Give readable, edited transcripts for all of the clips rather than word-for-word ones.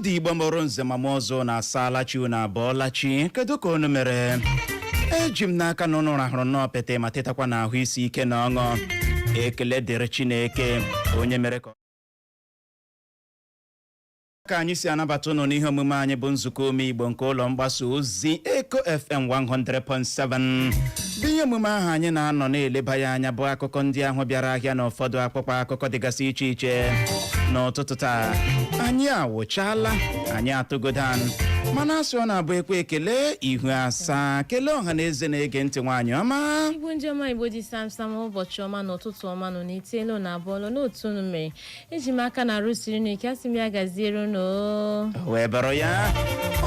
Dị Igbo mụrụ nze ma mụọ ọzọ na asaala chi, unu abọọla chi. Kedu ka unu mere? Eji m n'aka na unu rahụrụ nnọọ pete ma tetakwa na ahụ isi ike na ọṅụ. Ekele dịrị Chineke onye mere ka anyị si anabata ụnụ n'ihe omume anyị bụ Nzukọ Ome Igbo nke ụlọ mgbasa ozi Eko FM 100.7, bụ ihe omume ahụ anyị na-anọ na-eleba ya anya bụ akụkọ ndị ahụ bịara ahịa na ụfọdụ akwụkwọ akụkọ dịgasị iche iche. N'ụtụtụ taa, anyị awụchala, anyị atụgodan, mana asị ọ na-abụ ekwe ekele ihu asaa. Kelee ọha na eze na-ege ntị, nwaanyị ọma. Igbo ndị ọma, Igbo dị samsam, ụbọchị ọma na ụtụtụ ọma nọ n'iteelu na abụọlụ n'otu unu mere. Eji m aka na arụsiri unu ike, asị m ya gaziere unu. Wee bụrụ ya,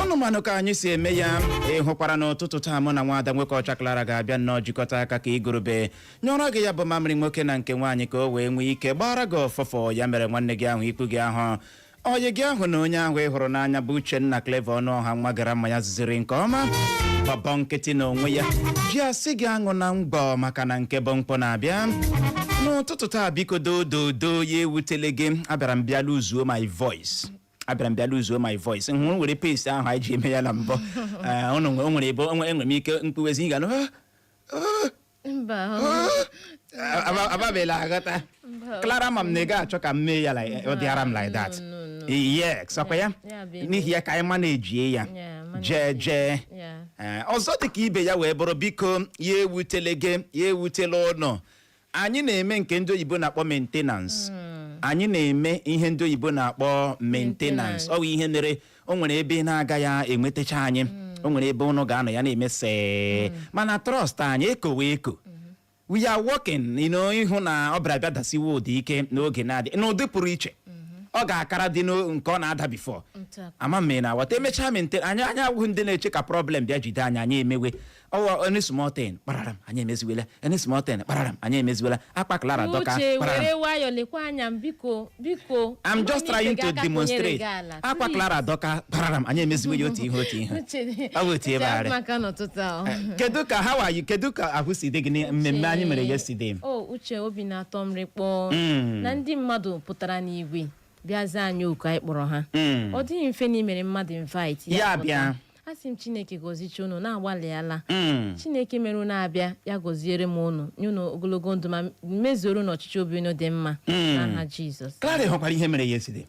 ụnụ manụ ka anyị si eme ya. Ị hụkwara n'ụtụtụ taa, mụ na nwaada nwoke ọcha Clara ga-abịa nnọọ jikọta aka ka igurube nyụọrọ gị ya bụ mamịrị nwoke na nke nwaanyị, ka o wee nwee ike gbara gị ọfọfọ. Ya mere, nwanne gị ahụ, ikwu gị ahụ, oyi gị ahụ na onye ahụ ị hụrụ n'anya bụ Uchenna Clever Ọnụọha, nwa gara mmanya ziziri nke ọma, bọbọ nkịtị na onwe ya ji asị gị aṅụ na mgbọ, maka na nke bụ mkpọ na-abịa n'ụtụtụ taa. Biko, dododo, ya ewutele gị. Abịara m bịa lose my voice, abịara m bịa lose my voice. Hụrụ were pace ahụ anyị ji eme ya na mbụ. Ee, unu o nwere ebe enwere m ike mkpuwezi ị ga nụ Mba. Ababela aghọta. Clara, ma m na ị ga-achọ ka m mee ya like ọ dịara m like that. No, no. Yes, ọkwa ya. Ya bụ ebe. N'ihi ya, ka anyị manejie ya. Yeah, manage. Jee jee. Ya. Ee, ọzọ dị ka ibe ya wee bụrụ, biko, ya ewutele gị, ya ewutela ụnọ. Anyị na-eme nke ndị oyibo na-akpọ maintenance. Anyị na-eme ihe ndị oyibo na-akpọ maintenance. Ọ bụ ihe mere o nwere ebe ị na-agaghị enwetacha anyị, o nwere ebe ụnụ ga-anọ ya na-eme see, mana trust anyị ekowe eko. We are working ịhụ na ọ bịara bịa dasiwe ụdị ike n'oge na-adị n'ụdị pụrụ iche. Ọ ga-akara dị nke ọ na-ada before. Otu a. Ama m na aghọta. Emechaa mente anyị, anyị awụghị ndị na-eche ka problem bịa jide anyị. Anyị emewe ọwụ any small thing kpararam, anyị emeziwela. Any small thing kpararam, anyị emeziwela. Akpa Clara dọka Uche, kpararam. were nwayọọ lekwa anya m, biko, biko. I'm just trying to demonstrate. Akwa Clara dọka kpararam, anyị emeziwe ya otu ihe otu ihe. Ọ bụ otu ebe arị. Maka n'ụtụtụ ahụ. Kedu ka, how are you? Kedu ka ahụ si dị gị na mmemme anyị mere yesterday? O Uche, obi na-atọ m rịkpọọ na ndị mmadụ pụtara n'igwe bịa zaa anyị oku anyị kpọrọ ha. Ọ dịghị mfe na imere mmadụ invite Ya pụta. bịa. Asị m Chineke gọzicha unu na-agbalịala. Chineke mere unu abịa, ya gọziere m unu, nye unu ogologo ndụ ma mezuoro unu ọchịchị obi unu dị mma n'aha Jizọs. Clara, hụkwara ihe mere yesterday?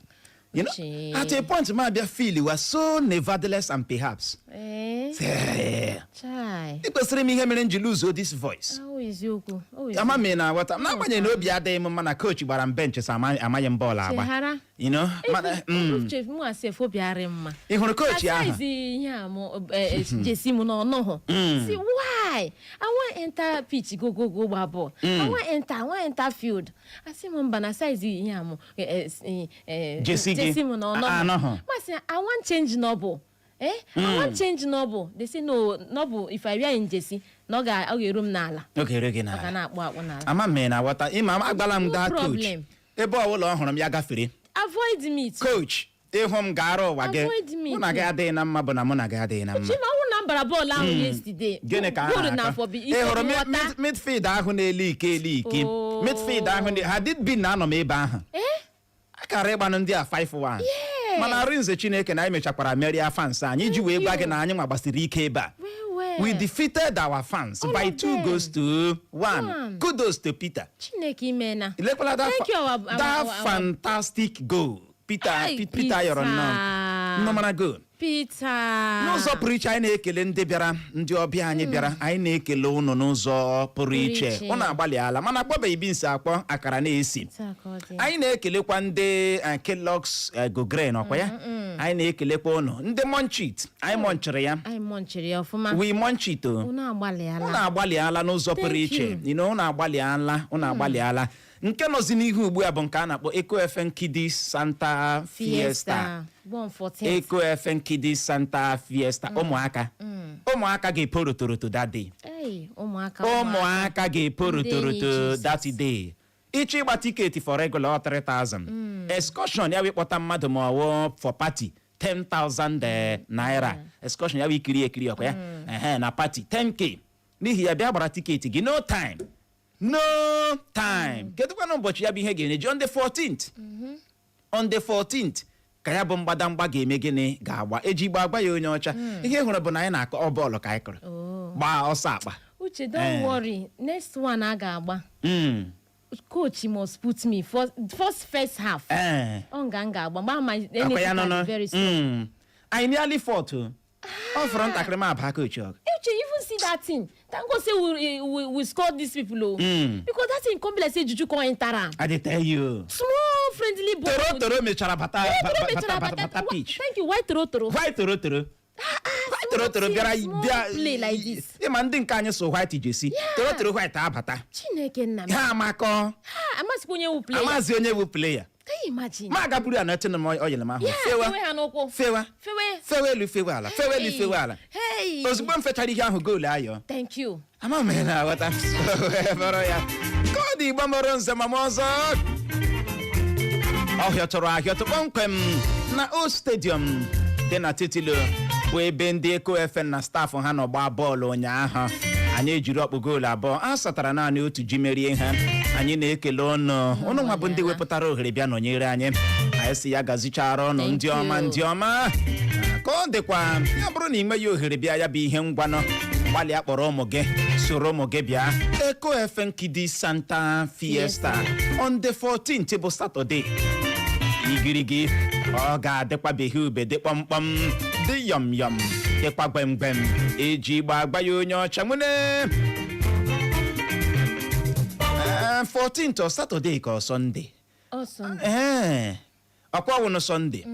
Uche. At a point ma bịa feel was so nevertheless and perhaps. Ee. Say, Chai. ị kwesịrị m ihe mere m ji lose this voice. Ọ eziokwu, ọ eziokwu. Ama m ị na-aghọta. N'agbanyeghị na obi adịghị m mma na coach gbara m bench, sị amaghị m bọọlụ agba. Cheghara. Mana Uche, mụ asị efe obi arị mma. Ị hụrụ coach ahụ? Asaizi ihe a mụ jersey m n'ọnụhụ. Si why I wan enter pitch, go go go gba ball. I wan enter, I wan enter field. Asị m mba na size ihe a mụ Jersey gị jersey m n'ọnụhụ. Anọghọ. Masị I wan change nọbụ. Eh? I wan change nọbụ. They say no, nọbụ if I wear in jersey na ọ ga-eru m n'ala. Oge ere gị Ọ ga n'ala. na-akpụ akpụ n'ala. Ama m ị na-aghọta. Ịma agbala m No daa coach. problem. Ebe ọbụla ọ hụrụ m, ya gafere. Avoid me too. Coach, ịhụ m gara ụwa gị. Avoid me Mụ na gị too. adịghị na mma bụ na mụ na gị adịghị na mma. Chima, ọ bụrụ na m bara bọọlụ ahụ yesterday. Gịnị ka a goal na na-akọ? afọ bụ Ị hụrụ nghọta. Midfield ahụ na-ele ike ele ike. Oh. Midfield ahụ had it been na anọ m ebe ahụ, Eh? a kara ịgbanụ ndị a 5-1. Yeah. Mana arịnze Chineke na anyị mechakwara merie fans anyị iji wee gwa gị na anyị nwa gbasiri ike ebe a. Well, well. We defeated our fans All by of two them. goals to one. One. Kudos to Peter. Chineke imena. Ilekwala that, Thank you, our that fantastic goal Peter. Ay, Peter yọrọ nnọọ nnọmara goal. Peter. N'ụzọ pụrụ iche, anyị na-ekele ndị bịara, ndị ọbịa anyị bịara. Anyị na-ekele ụnụ n'ụzọ pụrụ iche. Iche. Ụnụ agbalịala, mana akpọbeghị beans akpọ, akara na-esi. Taa ka ọ dị. Anyị na-ekelekwa ndị Kellogg's Go Grain, ọkwa ya. Anyị na-ekelekwa ụnụ ndị Munchit. Anyị munchịrị ya. Anyị munchiri ya ọfụma. We munch it o. Unu agbalịala. Ụnụ agbalịala n'ụzọ pụrụ Thank iche. you. Ụnụ agbalịala, ụnụ agbalịala. Nke nọzi n'ihu ugbu a bụ nke a na-akpọ Eco FM Kiddies Santa Fiesta. Born 14th. Eco FM Kiddies Santa Fiesta. Ụmụaka, ụmụaka ga-epo rotoroto that day. Hey, ụmụaka. Ụmụaka ga-epo Ndị enyi rotoroto Jesus. that day. Ịchọ ịgba ticket for regular, ọ 3000. Excursion ya wee kpọta mmadụ ma ọ wụ for party, 10,000 naira. Excursion ya wee ikiri ekiri, ọkwa ya. Ehe, na party 10K. N'ihi ya, bịa gbara ticket gị. No time, no time. Kedụkwanụ ụbọchị ya bụ ihe ga-enye ji? On the 14th, on the 14th. Ka ya bụ mgbadamgba ga-eme gịnị? Ga-agba eji igbo agba ya onye ọcha. Ihe ị hụrụ bụ na anyị na-akọ ọ bọọlụ ka anyị kụrụ, gbaa ọsọ akpa. Uche, don't worry, next one a ga-agba, coach must put me first, first, first half. Ọ nga m ga-agba mgbe ama. Akwa ya nọ. Very strong. Anyị nearly fought o. Ọ fọrọ ntakịrị m aba coach ọgụ. Uche, even see that thing, thank God say we score these people o, because that thing come be like say juju come enter am. I dey tell you. Small friendly ball. Toro toro mechara bata. Toro mechara bata bata. bata pitch. Thank you. Why toro toro? Why toro toro? Why toro toro bịara Small bịa play like this. Ịma ndị nke anyị so white jersey, toro toro white abata. Chineke nna m. Ha amakọ. Ha amasịkwa onye wu player. Amazi onye bụ player. Can you imagine? Ma agaburu ya na etinụ m oyil m ahụ. Fewe fewa ha n'ụkwụ. Fewa. Fewe. Fewe elu, fewe ala, fewe elu, fewe ala. Hey. Ozugbo m fechara ihe ahụ, goolu ayọ. Thank you. Ama m na aghọta bụrụ ya ka ọ dị. Igbo mụrụ nze ma m ọzọ, ọ hịọtụrụ ahịọtụ kpọmkwem na O Stadium dị na Titilo, bụ ebe ndị Eko FM na staff ha nọ gbaa bọọlụ ụnyaahụ. Anyị ejiri ọkpụ goolu 2 a satara naanị otu ji merie ha. Anyị na-ekele ụnụ, ụnụ nwa bụ ndị wepụtara ohere bịa nọnyere anyị. Anyị si ya gazichara ụnụ. Thank Ndị ọma, you. ndị ọma ka ọ dịkwa. Ya bụrụ na ị nweghị ohere bịa ya bụ ihe ngwanụ, gbalịa kpọrọ ụmụ gị, soro ụmụ gị bịa Eko FM Kiddies Santa Fiesta on the 14th, bụ Saturday. Igirigi ọ ga-adịkwa, ube dị kpọmkpọm, dị yọm yọm, dịkwa gbemgbem. Eji igba agba ya onye ọcha nwene. Ee, 14th ọ Saturday ka ọ Sunday? Ọ Sunday. Ee, ọkwa wụnụ Sunday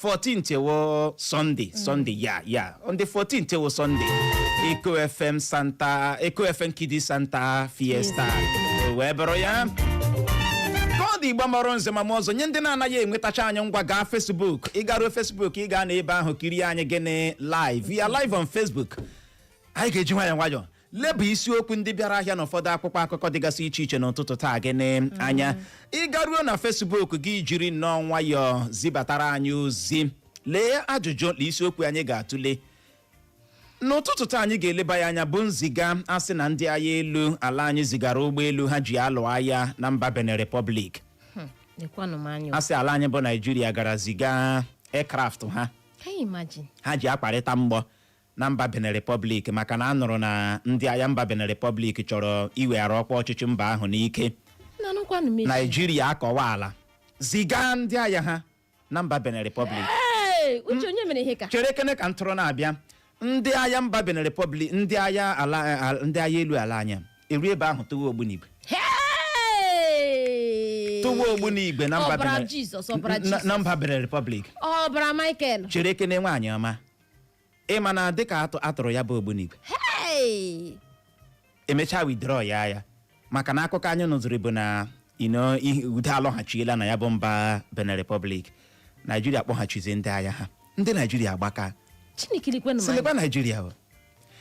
14th wụ Sunday. Sunday ya on the 14th wụ Sunday. Eko FM Santa, Eko FM Kiddies Santa Fiesta. O wee bụrụ ya ka ọ dị. Igbo mọrọ nze ma m ọzọ, nye ndị na-anaghị enwetacha anyị, ngwa, gaa Facebook. Ị garuo Facebook, ị gaa n'ebe ahụ kirie anyị. Gịnị? Live, we are live on Facebook. Anyị ga-eji nwayọọ nwayọọ leba isiokwu ndị bịara ahịa n'ụfọdụ akwụkwọ akụkọ dịgasị iche iche n'ụtụtụ taa. Gịnị anya? Ị garuo na Facebook gị, jiri nnọọ nwayọọ zibatara anyị ozi. Lee ajụjụ na isiokwu anyị ga-atụle n'ụtụtụ taa. Anyị ga-eleba ya anya bụ nziga asị na ndị agha elu ala anyị zigara ụgbọelu ha ji alụ agha na mba Benin Republic. Lekwanụ m anya o. Asị ala anyị bụ Naijiria gara ziga aircraft ha Can you imagine? ha ji akparịta mgbọ na mba Benin Republic, maka na a nụrụ na ndị agha mba Benin Republic chọrọ iweghara ọkwa ọchịchị mba ahụ n'ike. Na anụkwanụ m echi. Naijiria akọwa ala ziga ndị agha ha na mba Benin Republic. Hey, Uche, onye mere ihe ka? Chere kene ka ntụrụ na-abịa. Ndị agha mba Benin Republic, ndị agha ala ndị agha elu ala anyị eru ebe ahụ tụwa ogbunigwe. Hey! Tụwa ogbunigwe na mba Ọbara Benin Jizọs, ọbara Jizọs. Na mba Benin Republic. Ọbara Michael. Chere kene, nwaanyị ọma. Ịma na dịka atụrụ ya bụ ogbunigwe, Hey! emechaa withdraw ya ya, maka na akụkọ anyị nụziri bụ na ino ihe udo alọghachiela na ya bụ mba Benin Republic. Naijiria kpọghachizie ndị agha ha. Ndị Naijiria agbaka. Chineke, likwenụ m anya. Silekwa Naijiria o.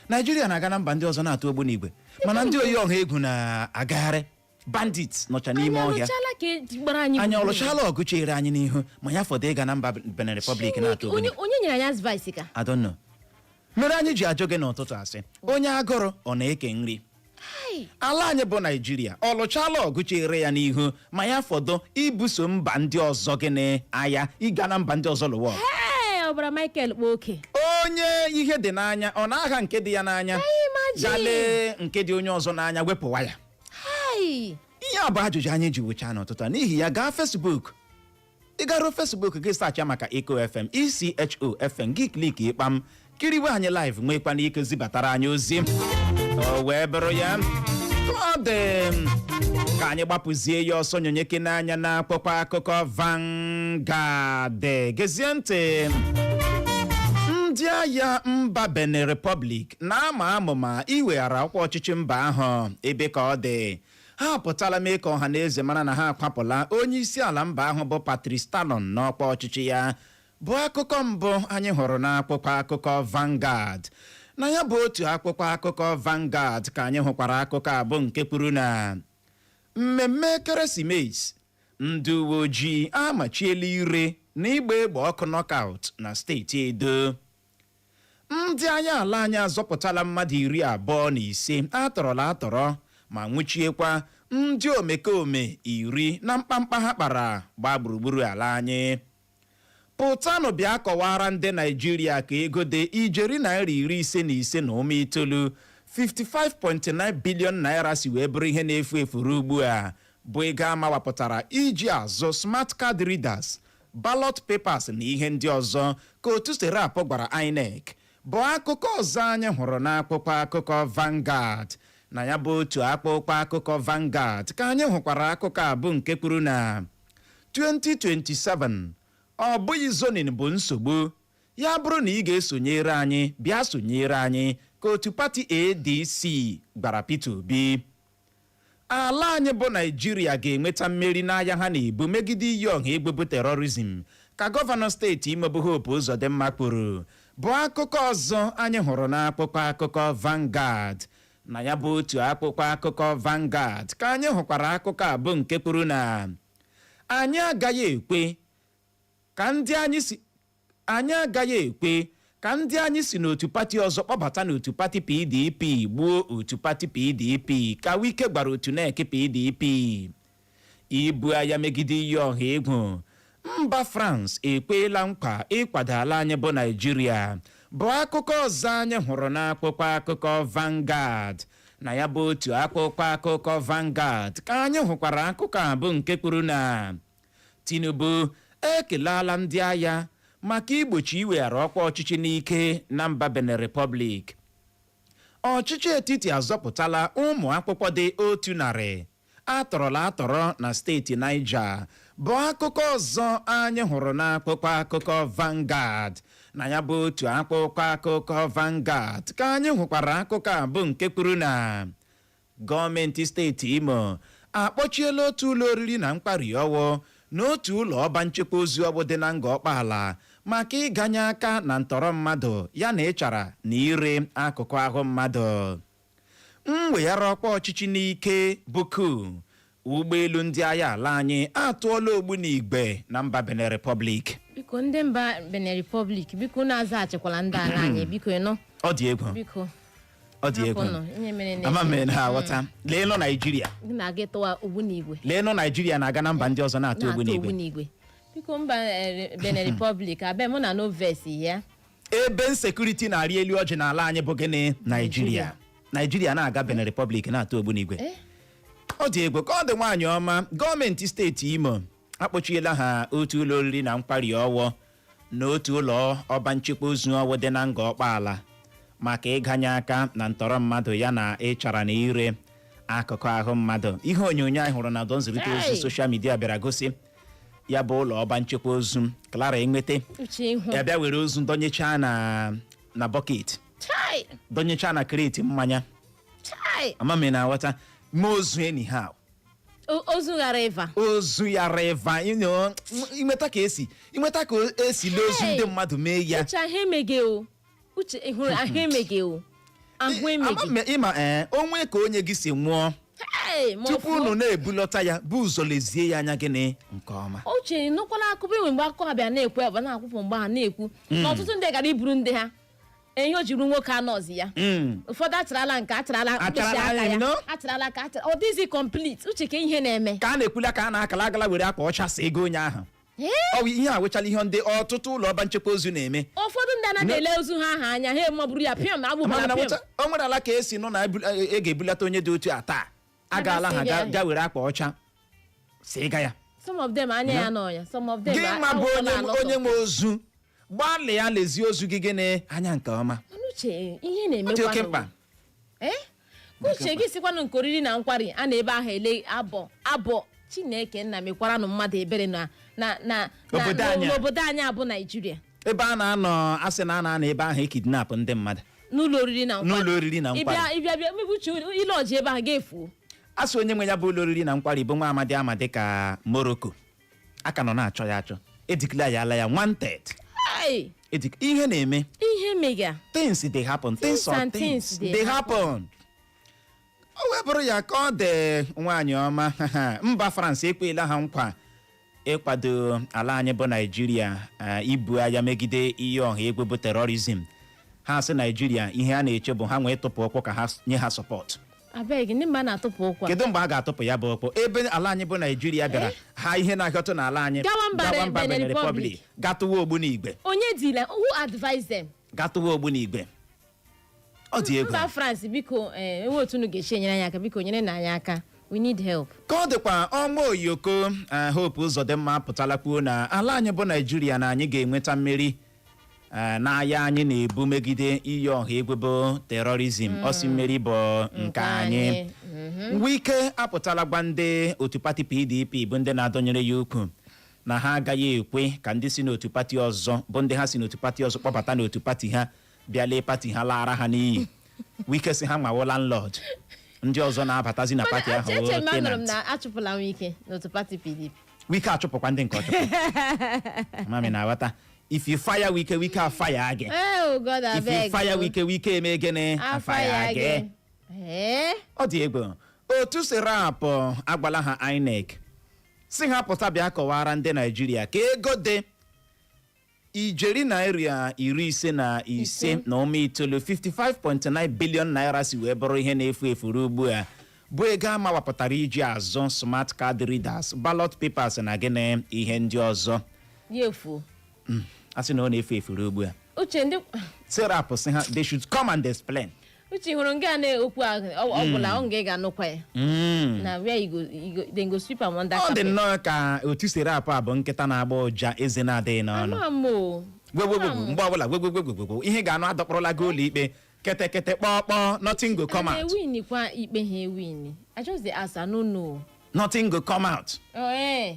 Naijiria na-aga na mba ndị ọzọ na-atụ ogbunigwe, mana ndị oyi ọha egwu na-agagharị, bandits nọcha n'ime Anyị ọhịa. alụchala ka e gbara anyị Anyị gburugburu. ọlụchala ọgụ chere anyị n'ihu, ma ya fọdụ ịga na mba Benin Republic na-atụ Chineke, onye ogbunigwe. Onye nyere anyị advice ka? I don't know. Mere anyị ji ajụ gị n'ụtụtụ, asị onye agụrụ ọ na-eke nri? Hey! Ala anyị bụ Naijiria ọ lụchala ọgụ chere ya n'ihu, ma ya fọdụ ibuso mba ndị ọzọ gịnị agha, ịga na mba ndị ọzọ lụwa ọgụ? Hey, ọbara Michael kpọ oke. Onye ihe dị n'anya ọ na-agha nke dị ya n'anya? Imagine. Galee nke dị onye ọzọ n'anya wepụwa ya. Hey! Ihe a bụ ajụjụ anyị ji wụchaa n'ụtụtụ a. N'ihi ya, gaa Facebook. Ị garuo Facebook gị, search maka Eco FM, ECHO FM, gị click ịkpam, kiriwe anyị live, nwekwana ike zibatara anyị ozi. O wee bụrụ ya ka ọ dị. Ka anyị gbapụzie ya ọsọ nyonyeke n'anya na akwụkwọ akụkọ Vanguard. Gezie ntị. Ndị agha mba Benin Republic na-ama amụma iweghara ọkwa ọchịchị mba ahụ. Ebe ka ọ dị, ha apụtala mee ka ọha na eze mara na ha akwapụla onye isi ala mba ahụ bụ Patrice Talon n'ọkwa ọchịchị ya, bụ akụkọ mbụ anyị hụrụ n'akwụkwọ akụkọ Vanguard. Na ya bụ otu akwụkwọ akụkọ Vanguard ka anyị hụkwara akụkọ abụ nke kwuru na mmemme ekeresimesi, ndị uwe ojii amachiela ire na ịgba egbe ọkụ knockout na steeti Edo. Ndị agha ala anyị azọpụtala mmadụ 25 atọrọla atọrọ ma nwụchiekwa ndị omekome 10 na mkpamkpa ha kpara gbaa gburugburu ala anyị. Pụtanụ bịa kọwara ndị Naijiria ka ego dị ijeri naira 55.9, 55.9 billion naira, si wee bụrụ ihe na-efu efu ruo ugbu a, bụ ego amawapụtara iji azụ smart card readers, ballot papers na ihe ndị ọzọ, ka otu Serap gwara INEC, bụ akụkọ ọzọ anyị hụrụ n'akwụkwọ akụkọ Vanguard. Na ya bụ otu akpụkpọ akụkọ Vanguard ka anyị hụkwara akụkọ a, bụ nke kwuru na 2027, ọ bụghị zoning bụ nsogbu. Ya bụrụ na ị ga-esonyere anyị, bịa sonyere anyị, ka otu pati ADC gwara Peter Obi. Ala anyị bụ Naijiria ga-enweta mmeri n'agha ha na-ebu megide iyi ọha egwu bụ terrorism, ka gọvanọ steeti Imo bụ Hope Uzodimma kwuru, bụ akụkọ ọzọ anyị hụrụ n'akwụkwọ akụkọ Vanguard. Na ya bụ otu akwụkwọ akụkọ Vanguard ka anyị hụkwara akụkọ a, bụ nke kwuru na anyị agaghị ekwe ka ndị anyị si anyị agaghị ekwe ka ndị anyị si n'otu pati ọzọ kpọbata n'otu pati PDP gbuo otu pati PDP, ka Wike gwara otu NEC PDP. Ibu agha megide iyi ọha egwu, mba France ekweela nkwa ịkwado ala anyị bụ Naijiria, bụ akụkọ ọzọ anyị hụrụ n'akwụkwọ akụkọ Vanguard. Na ya bụ otu akwụkwọ akụkọ Vanguard ka anyị hụkwara akụkọ a, bụ nke kwuru na Tinubu ekelala ndị agha maka igbochi iweghara ọkwa ọchịchị n'ike na mba Benin Republic. Ọchịchị etiti azọpụtala ụmụ akwụkwọ dị 100 atọrọla atọrọ na steeti Niger, bụ akụkọ ọzọ anyị hụrụ n'akwụkwọ akụkọ Vanguard. Na ya bụ otu akwụkwọ akụkọ Vanguard ka anyị hụkwara akụkọ a, bụ nke kwuru na gọọmenti steeti Imo akpọchiela otu ụlọ oriri na nkwari ọwụ na otu ụlọ ọba nchekwa ozu ọbụ dị na Nga Ọkpaala maka ịganye aka na ntọrọ mmadụ ya na ịchara na ire akụkụ ahụ mmadụ. Mweghara ọkwa ọchịchị n'ike bụ coup, ụgbọelu ndị agha ala anyị atụọla ogbunigwe na mba Benin Republic. Biko, ndị mba Benin Republic, biko unu azaghachikwala ndị ala anyị, biko ịnụ. Ọ dị egwu. Biko. Ọ dị egwu. Hapụnụ ihe mere na Ama m na aghọta. Lee nọ Naijiria. Na-aga ịtụwa ogbunigwe. Lee nọ Naijiria na-aga na mba ndị ọzọ na-atụ na-atụ ogbunigwe. Ogbunigwe. Biko, mba Benin Republic, abịa mụ na no vex ya. Ebe insecurity na-arị elu ọjị n'ala anyị bụ gịnị? Naijiria. Naijiria na-aga Benin Republic na-atụ ogbunigwe. Eh? Ọ dị egwu ka ọ dị. Nwaanyị ọma, gọọmenti steeti Imo akpọchiela ha otu ụlọ oriri na nkwari ọwọ na otu ụlọ ọba nchekwa ozu ọwụ dị na Nga Ọkpaala maka ịganye aka na ntọrọ mmadụ ya na ịchara na ire akụkụ ahụ mmadụ. Ihe onyonyo anyị hụrụ na ọdọ nzirịta ozi Hey! social media bịara gosi ya bụ ụlọ ọba nchekwa ozu Clara enweta Uche, ihu. Ya bịa were ozu dọnyechaa na bucket, Chai! dọnyechaa na crate mmanya. Chai! Ama m ị na-aghọta ma ozu anyhow. Ozu ghara ịva. Ozu ya reva, inweta ka esi inweta ka esi lee ozu Hey! ndị mmadụ mee ya. Uche, ahụ emeghe o. Uche, ị hụrụ ahụ emeghe o, ahụ Ama emeghe. m ịma ee onwe ka onye gị si nwụọ. Hey, ma ọ Tupu fuo. unu na-ebulọta ya, bụ ụzọ lezie ya anya gịnị nke ọma. Uche, nụkwala akụkọ enwe mgbe akụkọ ha bịa na-ekwu ebe na-akwụpụ mgbe ha na-ekwu na ọtụtụ ndị gara iburu ndị ha ihe o jiri nwoke anọzi ya. Ụfọdụ acharala nke acharala mkpịsị Acharala aka ya, ya. no? Acharala aka achara, ọ dịghịzi complete. Uche, ka ihe na-eme. Ka a na-ekwula ka a na-akala agala were akwa ọcha sa ego onye ahụ. Ee? Ọ bụ ihe a wechala ihe ndị ọtụtụ ụlọ ọba nchekwa ozu na-eme. Ụfọdụ ndị anaghị ele ozu ha aha anya, ha emaburu ya pịam agbụbara. Mana pịam. o nwere ala ka esi nọ na e ga-ebulata onye dị otu a taa, agaala ha Agasị ya. ga were akwa ọcha sịga ya. Some of them anya ya nọ ya, some of them Gị ma bụ awụkwala onye alọtọ. Onye nwe ozu, gbalịa lezie ozu gị gịnị anya nke ọma. Mana Uche, ihe Ọ dị oke na-emekwa mkpa. ee, uche, gị sikwanụ nke oriri na nkwari a na ebe ahụ ele abọ abọ. Chineke nna, mekwaranụ mmadụ ebere na Obodo anyị a. N'obodo anyị abụ Naijiria. Ebe a na-anọ asị na a na-anọ ebe ahụ ekidnap ndị mmadụ. N'ụlọ oriri na nkwari. N'ụlọ oriri na nkwari. Ịbịa bịa mebe uche ile ọjị ebe ahụ ga-efuo. Asị onye nwe ya bụ ụlọ oriri na nkwari bụ nwa amadi ama dịka Morocco, a ka nọ na-achọ ya achọ, edikla ya ala ya wanted. Hey! Ihe na-eme. Ihe mega. Things dey happen, things Things on and things things dey dey happen. O wee bụrụ ya ka ọ dị. Nwaanyị ọma, mba France ekweela ha nkwa ịkwado ala anyị bụ Naijiria ibu agha megide iyi ọha egwu bụ terrorism. Ha sị Naijiria ihe a na-eche bụ ha nwee tụpụ ụkwụ ka ha nye ha support. Abeg, ndị mba na-atụpụ ụkwụ a. Kedu mgbe a ga-atụpụ ya bụ ụkwụ ebe ala anyị bụ Naijiria bịara ha ihe na-ahịọtụ n'ala anyị? Gawa mba Gawa mba Benin Benin Republic. Republic, gatụwa ogbunigwe. Onye dile? Who advise them? Gatụwa ogbunigwe, ọ dị egwu. Mba France, biko, ee, enwe otu unu ga-esi enyere anyị aka, biko nyere na anyị aka. We need help. Ka ọ dịkwa, ọnwa oyoko, Hope Uzodimma apụtala kwuo na ala anyị bụ Naijiria na anyị ga-enweta mmeri n'agha anyị na-ebu megide iyi ọha egwu bụ terrorism. Ọ sị mmeri bụ nke anyị. Wike apụtala gwa ndị otu pati PDP bụ ndị na-adọnyere ya ukwu na ha agaghị ekwe ka ndị si n'otu pati ọzọ, bụ ndị ha si n'otu pati ọzọ kpọbata n'otu pati ha, bịa lee pati ha laara ha n'iyi. Wike si ha nwawo landlord, ndị ọzọ na-abatazi na pati ahụ Eche m, anụrụ m tenant. na achụpụla Wike n'otu pati PDP. Wike achụpụkwa ndị nke ọ chụpụ. Mami na-aghọta, if you fire Wike, Wike afire gị. Oh God, If you abeg. fire Wike, Wike eme gịnị? Afire gị. Ee. Ọ dị egwu. Otu SERAP agwala ha INEC si ha pụta bịa kọwara ndị Naijiria ka ego dị ijeri naira 55.9, 55.9 billion naira, si wee bụrụ ihe na-efu efu ruo ugbu a, bụ ego a mawapụtara iji azụ smart card readers, ballot papers na gịnị, ihe ndị ọzọ. Ya efuo. A sị na ọ na-efu efu ruo ugbu a. Uche, ndị SERAP sị ha they should come and explain. Uche, hụrụ nga na-okwu ahụ ọ bụla ọ nga ị ga-anụkwa ya na where you go then go sweep am under Ọ dị carpet. nnọọ ka otu SERAP a bụ nkịta na-agba ụja eze na-adịghị n'ọnụ. Ama m o. Gwegwegwegwe, mgbe ọbụla gwegwegwegwegwe, ihe ga-anụ adọkpụrụla gị ụlọ ikpe, ketekete kpọkpọ, nothing go come A out. na-ewin kwa ikpe ha ewin. I just dey ask, I no know. Nothing go come out. Oh, eh.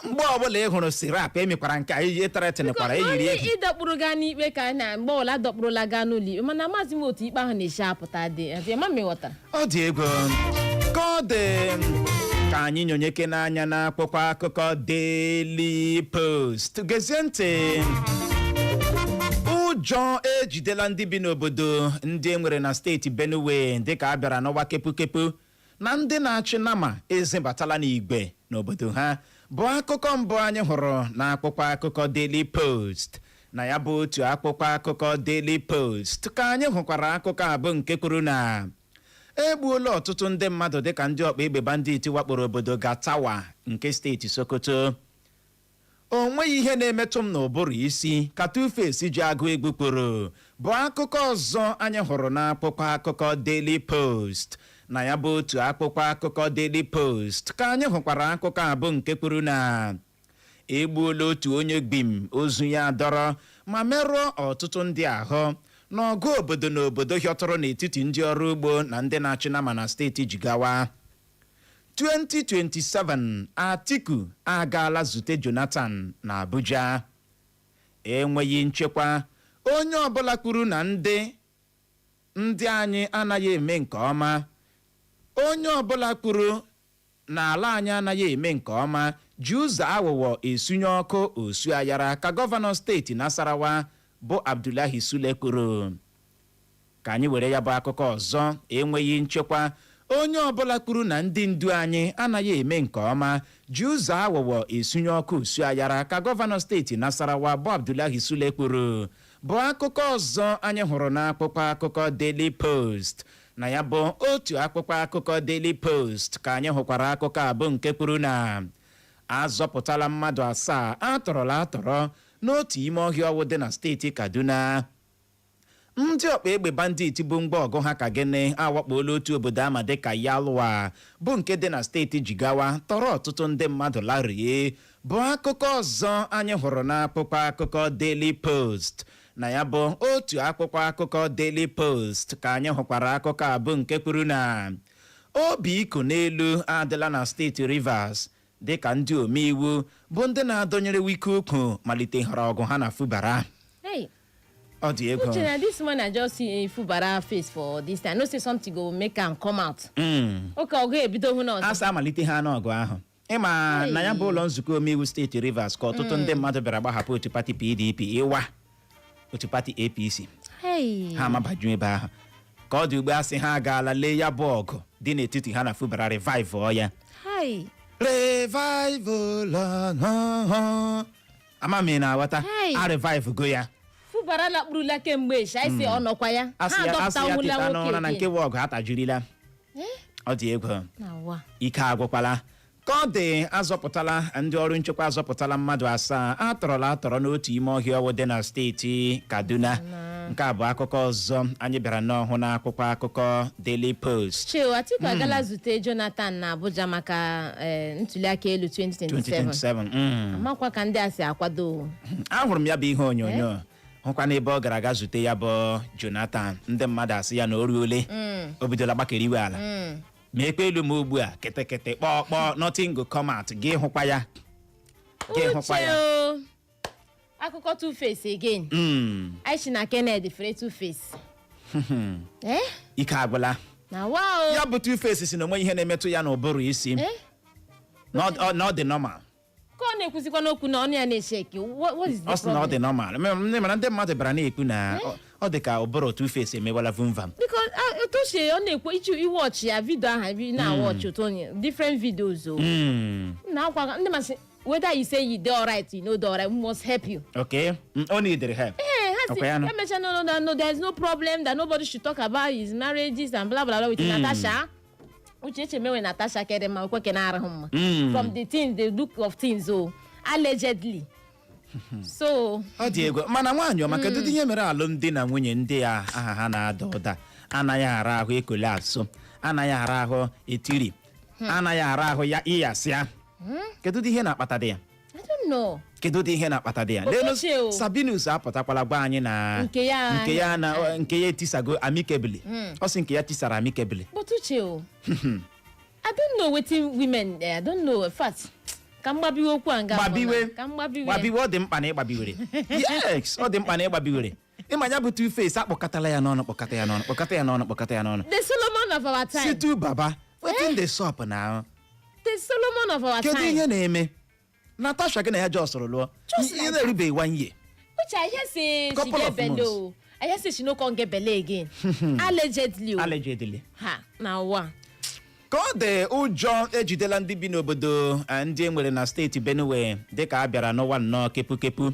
Mgbe ọbụla ị hụrụ SERAP emekwara nke a, iyi threatenkwara eyiri Onye egwu. ịdọkpụrụ gaa n'ikpe ka na mgbe ọbụla adọkpụrụla gaa n'ụlọ ikpe, mana amaghịzi m otu ikpe ahụ na-esi apụta dị adị ma m ghọtara. Ọ dị egwu. Ka ọ dị, ka anyị nyonyeke n'anya n'akwụkwọ akụkọ Daily Post. Gezie ntị. Ụjọ ejidela ndị bi n'obodo ndị e nwere na steeti Benue dịka a bịara n'ọwa kepukepu na ndị na-achị nama ezibatala n'igwe n'obodo ha, bụ akụkọ mbụ anyị hụrụ n'akwụkwọ akụkọ Daily Post. Na ya bụ otu akwụkwọ akụkọ Daily Post ka anyị hụkwara akụkọ abụ nke kwuru na egbuola ọtụtụ ndị mmadụ dịka ndị ọkpa egbe bandit wakporo obodo Gatawa nke steeti Sokoto. O nweghị ihe na-emetụ m n'ụbụrụ isi ka Tuface ji agụ egwu kwuru, bụ akụkọ ọzọ anyị hụrụ n'akwụkwọ akụkọ Daily Post. Na ya bụ otu akwụkwọ akụkọ Daily Post ka anyị hụkwara akụkọ abụ nke kwuru na egbuola otu onye gbim, ozu ya dọrọ ma merụọ ọtụtụ ndị ahụ n'ọgụ obodo na obodo hịọtụrụ n'etiti ndị ọrụ ugbo na ndị na-achị nama na steeti Jigawa. 2027, Atiku agaala zute Jonathan na Abuja. Enweghị nchekwa, onye ọbụla kwuru na ndị anyị anaghị eme nke ọma, onye ọbụla kwuru na ala anyị anaghị eme nke ọma ji ụzọ aghụghọ esunye ọkụ osu ayara, ka gọvanọ steeti Nasarawa bụ Abdullahi Sule kwuru. Ka anyị were ya bụ akụkọ ọzọ. Enweghị nchekwa, onye ọbụla kwuru na ndị ndu anyị anaghị eme nke ọma ji ụzọ aghụghọ esunye ọkụ osu ayara, ka gọvanọ steeti Nasarawa bụ Abdullahi Sule kwuru, bụ akụkọ ọzọ anyị hụrụ n'akwụkwọ akụkọ Daily Post. Na ya bụ otu akwụkwọ akụkọ Daily Post ka anyị hụkwara akụkọ abụ nke kwuru na azọpụtala mmadụ asaa atọrọla atọrọ n'otu ime ọhịa ọwụ dị na steeti Kaduna. Ndị ọkpa egbe bandit bụ ngwa ọgụ ha ka gịnị awakpola otu obodo ama dịka Yalwa bụ nke dị na steeti Jigawa, tọrọ ọtụtụ ndị mmadụ larie, bụ akụkọ ọzọ anyị hụrụ n'akwụkwọ akụkọ Daily Post. Na ya bụ otu akwụkwọ akụkọ Daily Post ka anyị hụkwara akụkọ abụ nke kwuru na obi iko n'elu adịla na steeti Rivers dịka ndị omeiwu bụ ndị na-adọnyere Wike ukwu malitegharị ọgụ ha na Fubara. Hey. Ọ dị egwu. Uche, na this one I just see Fubara face for this time. I know say something go make am come out. Okay, ọgụ ebido hụ na ọzọ. A sị amalite ha n'ọgụ ahụ, ịma na ya bụ ụlọ nzukọ omeiwu steeti Rivers ka ọtụtụ ndị mmadụ bịara gbahapụ otu pati PDP ịwa otu pati APC. Hey. Ha amabaju ebe ahụ. Ka ọ dị ugbu a, sị ha agaala lee ya bụ ọgụ dị n'etiti ha na Fubara, revive ya. Hey. Revival, ama m ị na-aghọta. Hey. A revive go ya. Fubara lakpurula kemgbe echi. Anyị sị ọ nọkwa ya. Asị Ha ya asị ya adọpụta teta nwụla n'ụra na nwoke nke again. wụ ọgụ atajirila. Ọ dị egwu. Na wa. Ike agwụkwala. Ka ọ dị, azọpụtala ndị ọrụ nchekwa azọpụtala mmadụ 7 atọrọla atọrọ n'otu ime ọhịa ọwụ dị na steeti Kaduna. Nke a bụ akụkọ ọzọ anyị bịara n'ọhụ n'akwụkwọ akụkọ Daily Post. Cheo, Atiku agala zute Jonathan na Abuja maka ntuliaka elu 2027. 2027. Amakwa ka ndị a si akwado. Ahụrụ m ya bụ ihe onyonyo, hụkwa n'ebe ọ gara aga zute ya bụ Jonathan. Ndị mmadụ asị ya na o ruole, o bidola gbakere iwe ala ma ekpe elu ma ugbu a kịtịkịtị kpọọ kpọọ, nothing go come out. Gị hụkwa ya, gị hụkwa Uche ya. o, akụkọ Two Face again. Anyị si na Kennedy fere Two Face, eh. Ike agwụla. Na wa o. Ya bụ Two Face si na onwe ihe na-emetụ ya n'ụbụrụ isi, na ọ dị normal. Ka ọ na-ekwuzikwa n'okwu na ọnụ ya na-eshake. What is the Ọ sị na ọ dị problem? normal. Mana ndị mmadụ bịara na-ekwu na ọ dị ka ụbụrụ Two Face emewala vumvam. Because otu o si ọ na-ekwu ichi iwatch ya video ahụ na watch otu onye different videos o na akwa ndị masị, whether you say you dey alright, you no dey alright, we must help you. Okay. O needed help. Ee, ha si Ọkwa ya nụ? emecha, no, no, no, no, there is no problem, that nobody should talk about his marriages and blah blah blah with Natasha. Uche eche mewe Natasha kere ma okwe ke na-arahụ mma from the things, the look of things o, allegedly so. Ọ dị egwu. Mana nwaanyị ọma, kedu ihe mere alụmdi na nwunye ndị a aha ha na-ada ụda anaghị ara ahụ ekole asụ, anaghị ara ahụ etiri, anaghị ara ahụ ya ịyasịa? Kedu ihe na-akpata dị ya? I don't know. Kedu dị ihe na-akpata dị ya? Okechi Leenụ, o. Sabinus apụtakwala gwa anyị na Nke ya- nke ya na nke ya etisago amicably. Ọ sị nke ya tisara amicably. But Uche o, I don't know wetin women, I don't know. In fact, ka m gbabiwe okwu a nga mbụ Gbabiwe. ka m gbabiwe. Gbabiwe, ọ dị mkpa na ịgbabiwere. Yes, ọ dị mkpa na ịgbabiwere. Ịma ya bụ Two Face akpọkọtala ya n'ọnụ, kpọkọta ya n'ọnụ, kpọkọta ya n'ọnụ, kpọkọta ya n'ọnụ. The Solomon of our time. Situ baba, wetin dey sup now? The Solomon of our Kedu time. ihe na-eme Natasha gị na ya just lụọ Just ihe like na-erubeghị one year? Uche, I hear say she Couple get of belle months. o. I hear say she no come get belle again, allegedly o. Allegedly. Ha, na wa. Ka ọ dị, ụjọ ejidela ndị bi n'obodo ndị e nwere na steeti Benue, dịka a bịara n'ụwa nnọọ kepukepu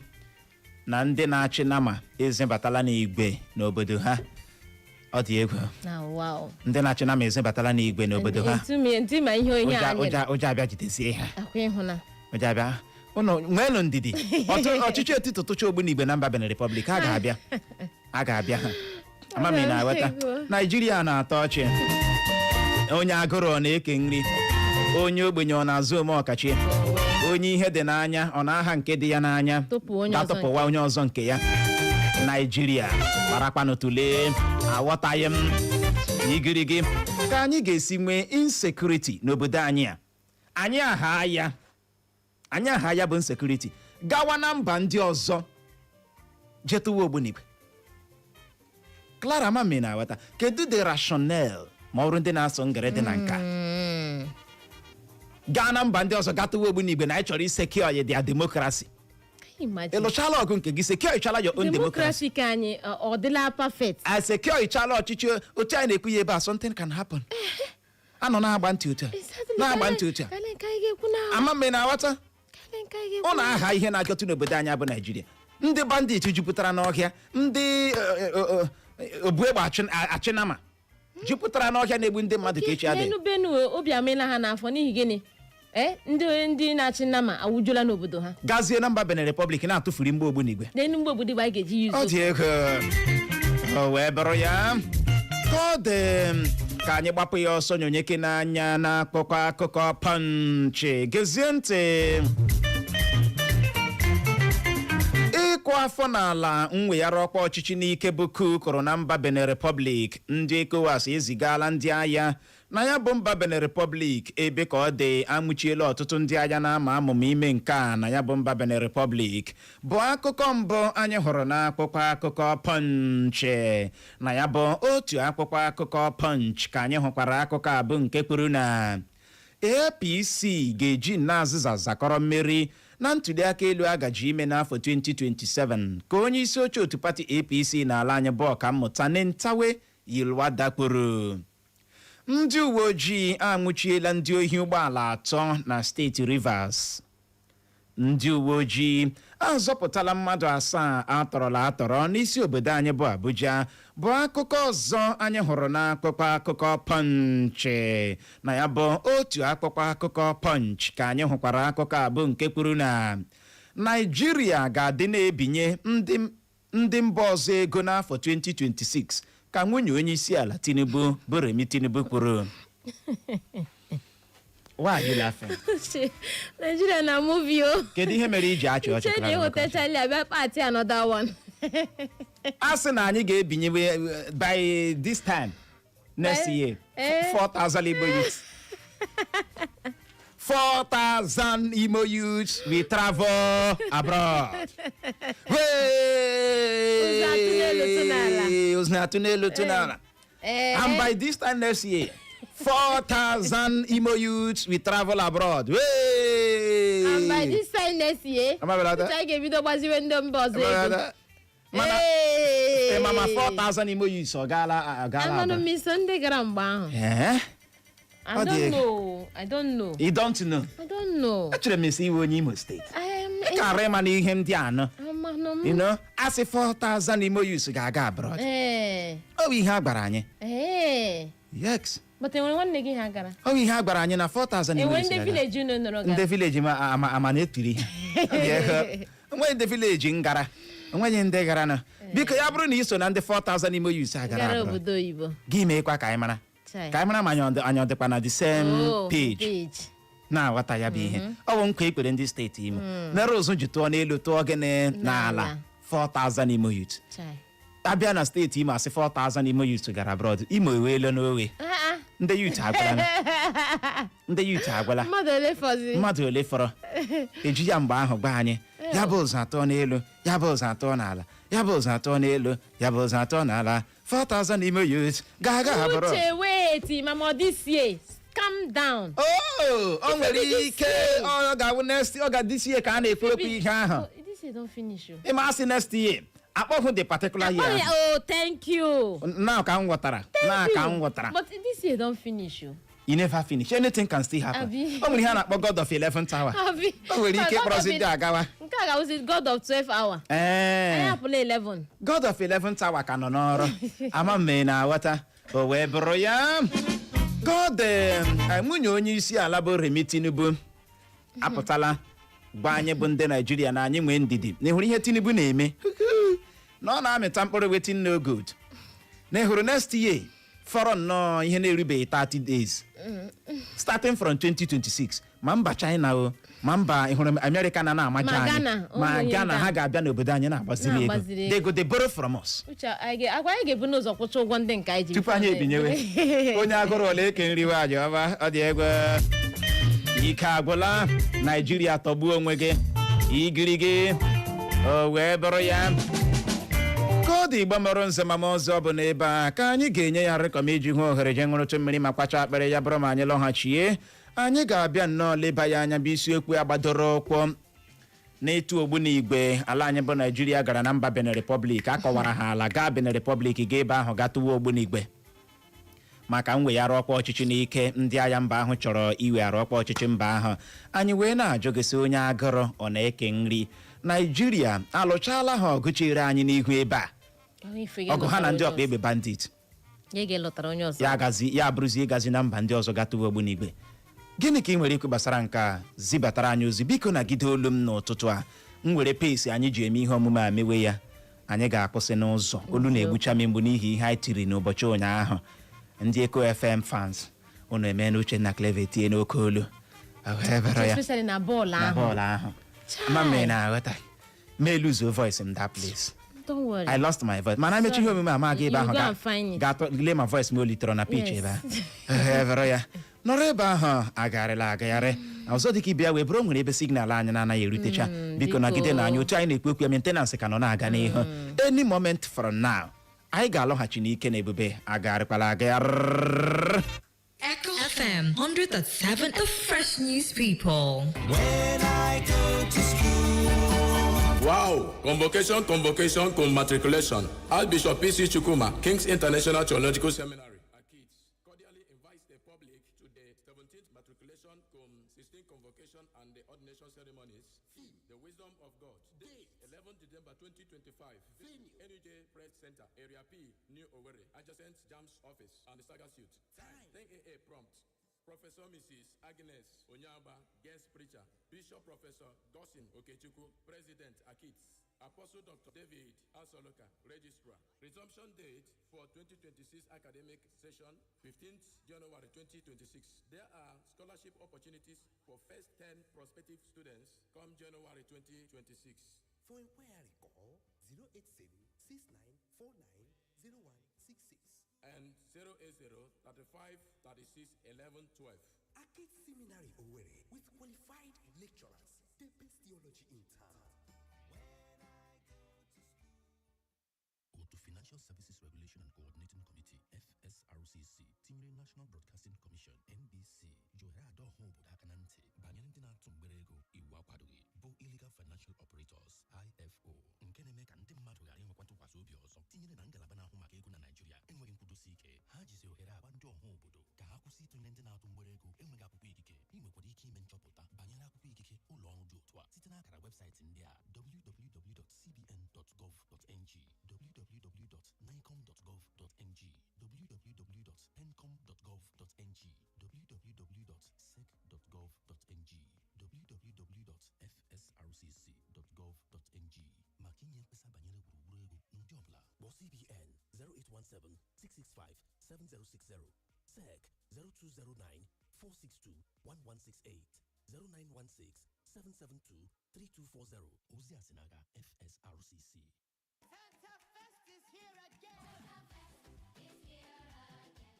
na ndị na-achị nama ezebatala n'igwe n'obodo ha. Ọ dị egwu. Na wa o. Ndị na-achị nama ezebatala n'igwe n'obodo ha. Ntị ma ihe onye Ụjọ a nyere. ụjọ abịa jidezie ha. Akwa ịhụna. Ụjọ abịa. Ụnụ nweenụ ndidi. Ọchịchị etiti tụcha ogbunigwe na mba Benin Republic, ha ga-abịa, a ga-abịa ha. Ama m ị na-aghọta. Naijiria na-atọ ọchị. Onye agụrụ ọ na-eke nri, onye ogbenye ọ na-azụ ome ọkachi, onye ihe dị n'anya ọ na-aha nke dị ya n'anya. Tụpụ onye ọzọ. Ga-atụpụwa onye ọzọ nke ya. Naijiria marakwanụ, tụlee, aghọtaghị m igirigi ka anyị ga-esi nwee insecurity n'obodo anyị a. Anyị aha ya, anyị aha ya bụ insecurity, gawa na mba ndị ọzọ jetụwa ogbunigwe. Clara mami na-aghọta kedu the rationale ma ọ bụrụ ndị na-asụ ngere dị na nka gaa na mba ndị ọzọ gatụwa ogbunigwe na anyị chọrọ isecure their democracy? Imagine. Ị lụchala ọgụ nke gị, secure ịchala your own democracy. Democracy ka anyị ọ dịla perfect? A secure ịchala ọchịchị otu anyị na-ekwu ya ebe a, something can happen. Anọ na-agba ntị otu a, na-agba ntị otu a. Kale nke anyị ga-ekwu na Ama m ị na-aghọta. Kale nke anyị ga-ekwu. Ọ na-aha ihe na-akọtụ n'obodo anyị bụ Naijiria. Ndị bandit jupụtara n'ọhịa, ndị obu egbe achịnama jupụtara n'ọhịa na-egbu ndị mmadụ ka echi adị. N'enu Benue, obi amịla ha n'afọ n'ihi gịnị? Ee, ndị na-achị nnama awụjuola n'obodo ha. Gazie na mba Benin Republic na-atụfuri mgbe ogbunigwe. N'enu mgbe obodo Igbo anyị ga-eji Ọ yuzo. dị ego o wee bụrụ ya. Ka ọ dị, ka anyị gbapụ ya ọsọ nyonyeke n'anya n'akụkọ akụkọ Punch. Gezie ntị. Ịkụ afọ n'ala mweghara ọkwa ọchịchị n'ike bụ coup kụrụ na mba Benin Republic. Ndị ECOWAS ezigala ndị agha na ya bụ mba Benin Republic. Ebe ka ọ dị, amụchiela ọtụtụ ndị agha na-ama amụma ime nke a na ya bụ mba Benin Republic, bụ akụkọ mbụ anyị hụrụ n'akwụkwọ akụkọ Punch. Na ya bụ otu akwụkwọ akụkọ Punch ka anyị hụkwara akụkọ a bụ nke kwuru na APC ga-eji nna azịza zakọrọ mmeri na ntụliaka elu agaji ime n'afọ 2027, ka onye isi oche otu pati APC n'ala anyị bụ Ọkammụta Nentawe Yilwatda kwuru. Ndị uwe ojii anwụchiela ndị ohi ụgbọala atọ na steeti Rivers. Ndị uwe ojii Azọpụtala mmadụ asaa atọrọla atọrọ n'isi obodo anyị bụ Abuja, bụ akụkọ ọzọ anyị hụrụ n'akwụkwọ akụkọ Punch. Na ya bụ otu akwụkwọ akụkọ Punch ka anyị hụkwara akụkọ a, bụ nke kwuru na Naijiria ga-adị na-ebinye ndị mba ọzọ ego n'afọ 2026, ka nwunye onye isi ala Tinubu bụ Remi Tinubu kwuru. Why are you laughing? Nigeria na movie o. Kedu ihe mere iji achị ọchị? Uche Clara? na-ewetachala abịa party another one. A sị na anyị ga-ebinye by this time next year 4,000 Igbo youths, 4,000 Imo youths will travel abroad. Ụzọ atụ n'elu tụ n'ala. Ụzọ atụ n'elu tụ n'ala. And by this time next year, 4,000 Imo youths will travel abroad. Wey! And by this time next year, Amabelata. Uche, anyị ga-ebido gbaziwe ndị mba ọzọ ego. Mana Hey! ị ma ma 4,000 Imo youths ọ gaala Amanụ abroad? m iso ndị gara mgbe ahụ. Eh? I Ọ dị don't egwu. know. I don't know. You don't know? I don't know. Echere m esi iwe onye Imo Steeti. I am Ị kara ịma na ihe ndị anọ. Amanụ m. A sị 4,000 Imo youths ga-aga abroad. Ọ bụ ihe a gwara anyị. Yes. But enwere nwanne gị ha gara? Ọ bụ ihe a gwara anyị na 4,000 Imo Enwere youths ndị ga-aga. village unu nọrọ gara? Ndị village ma ama ama na-etiri ha. Ọ dị ego. Onweghị ndị village m gara, onweghị ndị gara nọ. Biko, ya bụrụ na ị so na ndị 4,000 Imo youths a gara gara abroad, obodo oyibo, gị meekwa ka anyị mara, Chai. ka anyị mara ma anyị ọ dịkwa na the same Oh, page. Page. Na-aghọta ya bụ ihe ọ bụ nkwa ekpere ndị steeti Imo mere ụzụ ji tụọ n'elu tụọ gịnị n'ala. 4,000 Imo youth. Chai. Abịa na steeti Imo, asị 4,000 Imo youth gara abroad. Imo eweela n'owe. Ah, ah. Ndị youth agwala, ndị youth agwala. Mmadụ ole fọziri? Mmadụ ole fọrọ? Eji ya mgbe ahụ gwa anyị ya bụ ụzọ atọ n'elu, ya bụ ụzọ atọ n'ala, ya bụ ụzọ atọ n'elu, ya bụ ụzọ atọ n'ala. 4,000 Imo youth ga-aga abroad. Uche, wait, mama, this year, calm down. Oh, o nwere ike ọ ga-awụ next, ọ ga this year ka a na-ekwu okwu ihe ahụ. Oh, this year don finish o. Ịma asị next year, akpọghụ the particular Oh, year. yeah, oh, thank you. Now ka m ghọtara, na ka m ghọtara. But this year don finish o. You never finish, anything can still happen. Abi. O nwere ihe a na-akpọ God of 11 tower. Abi. O nwere ike ịkpọrọzi ndị agawa. Nke a ga-awụzi God of 12 hour. Ee. Anyị apụla 11. God of 11 tower ka nọ n'ọrụ. Ama m na-aghọta. O wee bụrụ ya, God nwunye onye isi ala bụ Remi Tinubu apụtala gwa anyị bụ ndị Naijiria na anyị nwee ndidi, na ịhụrụ ihe Tinubu na-eme na ọ na-amịta mkpụrụ, wetin no good, na ịhụrụ next year fọrọ nnọọ ihe na-erubeghị 30 days, starting from 2026, ma mba China o, ma mba ịhụrụ America na na-amaja Ma anyị, Ghana, ma ụmụ ihe Ghana, ndị a. ha ga-abịa n'obodo anyị na-agbaziri ego. Na-agbaziri ego. They go dey borrow from us. Uche, akwa anyị ga-ebu n'ụzọ kwụcha ụgwọ ndị nke anyị ji Tupu anyị ebinyewe onye agụrụ ole eke nriwe aja ọma. Ọ dị egwu, ike agwụla. Naijiria, tọgbuo onwe gị igirigi. O wee bụrụ ya, ka ọ dị. Igbo mụrụ nze ma ọzọ bụ n'ebe a ka anyị ga-enye ya rịkọm iji hụ ohere je ṅụrụtụ mmiri ma kwacha akpịrị. Ya bụrụ ma anyị lọghachie, anyị ga-abịa nnọọ leba ya anya bụ isiokwu a gbadoro ụkwụ n'ịtụ ogbunigwe ala anyị bụ Naijiria gara na mba Benin Republic. Akọwara ha ala gaa Benin Republic, gaa ebe ahụ gaa tụwa ogbunigwe maka mweghara ọkwa ọchịchị n'ike. Ndị agha mba ahụ chọrọ iweghara ọkwa ọchịchị mba ahụ. Anyị wee na-ajụ gị sị, onye agụrụ ọ na-eke nri? Naijiria alụchaala ha ọgụ chere anyị n'ihu ebe a, ọgụ ha na ndị ọkpa egbe bandit. Ya ga-elọtara onye ọzọ. Ya gazi ya abụrụzi ịgazi na mba ndị ọzọ gatụwa ogbunigwe. Gịnị ka ị nwere ikwu gbasara nke a? Zibatara anyị ozi, biko. Nagide olu m n'ụtụtụ a, m were pace anyị ji eme ihe omume a mewe ya. Anyị ga-akwụsị n'ụzọ. Olu na-egbucha m mgbu n'ihi ihe anyị tiri n'ụbọchị ụnyaahụ. Ndị Eko FM fans, unu eme na Uchenna Clever tie n'oke olu. Wee bere ya. Especially na bọọlụ Na ahụ. bọọlụ ahụ. Ma m na-aghọta ma eluzuo voice m that place. Don't worry. I lost my voice. Mana emechi ihe omume a, ma aga ebe You ahụ go and find it. ga-atọ lee ma voice m o litere na pitch ebe a. Evere ya nọrọ ebe ahụ agagharịla agagharị. Ọzọ dịka ịbịa wee bụrụ o nwere ebe signal anyị na-anaghị erutecha. Biko, Biko. nagide na anyị otu anyị na-ekwu okwu ya. Maintenance ka nọ na-aga n'ihu. Any moment from now, anyị ga-alọghachi n'ike na ebube. Agagharịkwala agagharị. Echo FM 100.7, the fresh news people. When I go to school. Wow! Convocation, convocation, matriculation. Archbishop P.C. Chukuma, King's International Theological Seminary, Akits, cordially invites the public to the 17th matriculation, cum 16th convocation and the ordination ceremonies. Theme, The Wisdom of God. Date. 11 December 2025. Venue. NUJ Press Center, Area P, New Owerri, adjacent JAMS office and the Saga Suite. Time. 10 a.m. prompt. Professor Mrs. Agnes Onyaba, guest preacher. Bishop Professor Dawson Okechukwu, President Akits. Apostle Dr. David Asoloka, Registrar. Resumption date for 2026 academic session, 15th January 2026. There are scholarship opportunities for first 10 prospective students come January 2026. For inquiry, call 080 6949 0166. And 080 35 36 11 12. Arcade Seminary Owerri with qualified lecturers, the best theology in town. Otu Financial Services Regulation and Coordinating Committee FSRCC tinyere National Broadcasting Commission NBC ji ohere adọ ọha obodo aka na ntị banyere ndị na-atụ mgbere ego iwu akwadoghị bụ Illegal Financial Operators IFO nke na-eme ka ndị mmadụ ghara inwekwa ntụkwasị obi ọzọ tinyere na ngalaba na-ahụ maka ego na Naịjirịa enweghị nkwudosi ike. Ha jizi ohere agba ndị ọha obodo ka ha kwụsị ịtụnyere ndị na-atụ mgbere ego enweghị akwụkwọ ikike. Ị nwekwara ike ime nchọpụta banyere akwụkwọ ikike ụlọ ọrụ dị otu a site n'akara webụsaịtị ndị a: www.cbn.gov.ng, www.nicom.gov.ng, www.pencom.gov.ng, www.sec.gov.ng, www.fsrcc.gov.ng. Maka inye mkpesa banyere gburugburu ego n'ụdị ọbụla, kpọọ CBN 0817 665 7060, SEC 0209 462 1168, 0916 772 3240. Ozi a si n'aka FSRCC. Santa Fest is here again.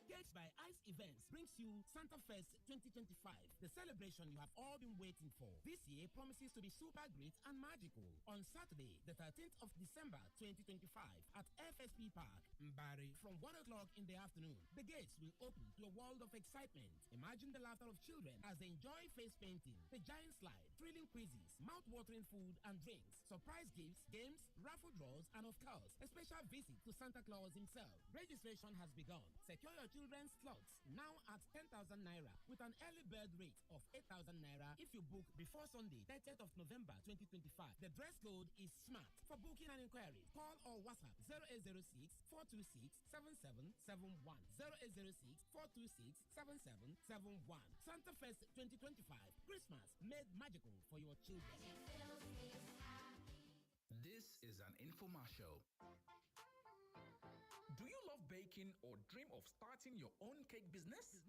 Cakes by Ice Events brings you Santa Fest 2025, the celebration you have all been waiting for. This year promises to be super great and magical. On Saturday, the 13th of December 2025, at FSP Park, Mbari, from 1 o'clock in the afternoon, the gates will open to a world of excitement. Imagine the laughter of children as they enjoy face painting, the giant slide, thrilling quizzes, mouth-watering food and drinks, surprise gifts, games, raffle draws, and of course, a special visit to Santa Claus himself. Registration has begun. Secure your children's slots now at 10,000 naira with an early bird rate of 8,000 naira if you book before Sunday, 30th of November 2025. The dress code is smart. For booking and inquiries, call or WhatsApp 0806 426 7771, 0806 426 7771. Santa Fest 2025, Christmas made magical for your children. This is an infomercial. Do you love baking or dream of starting your own cake business?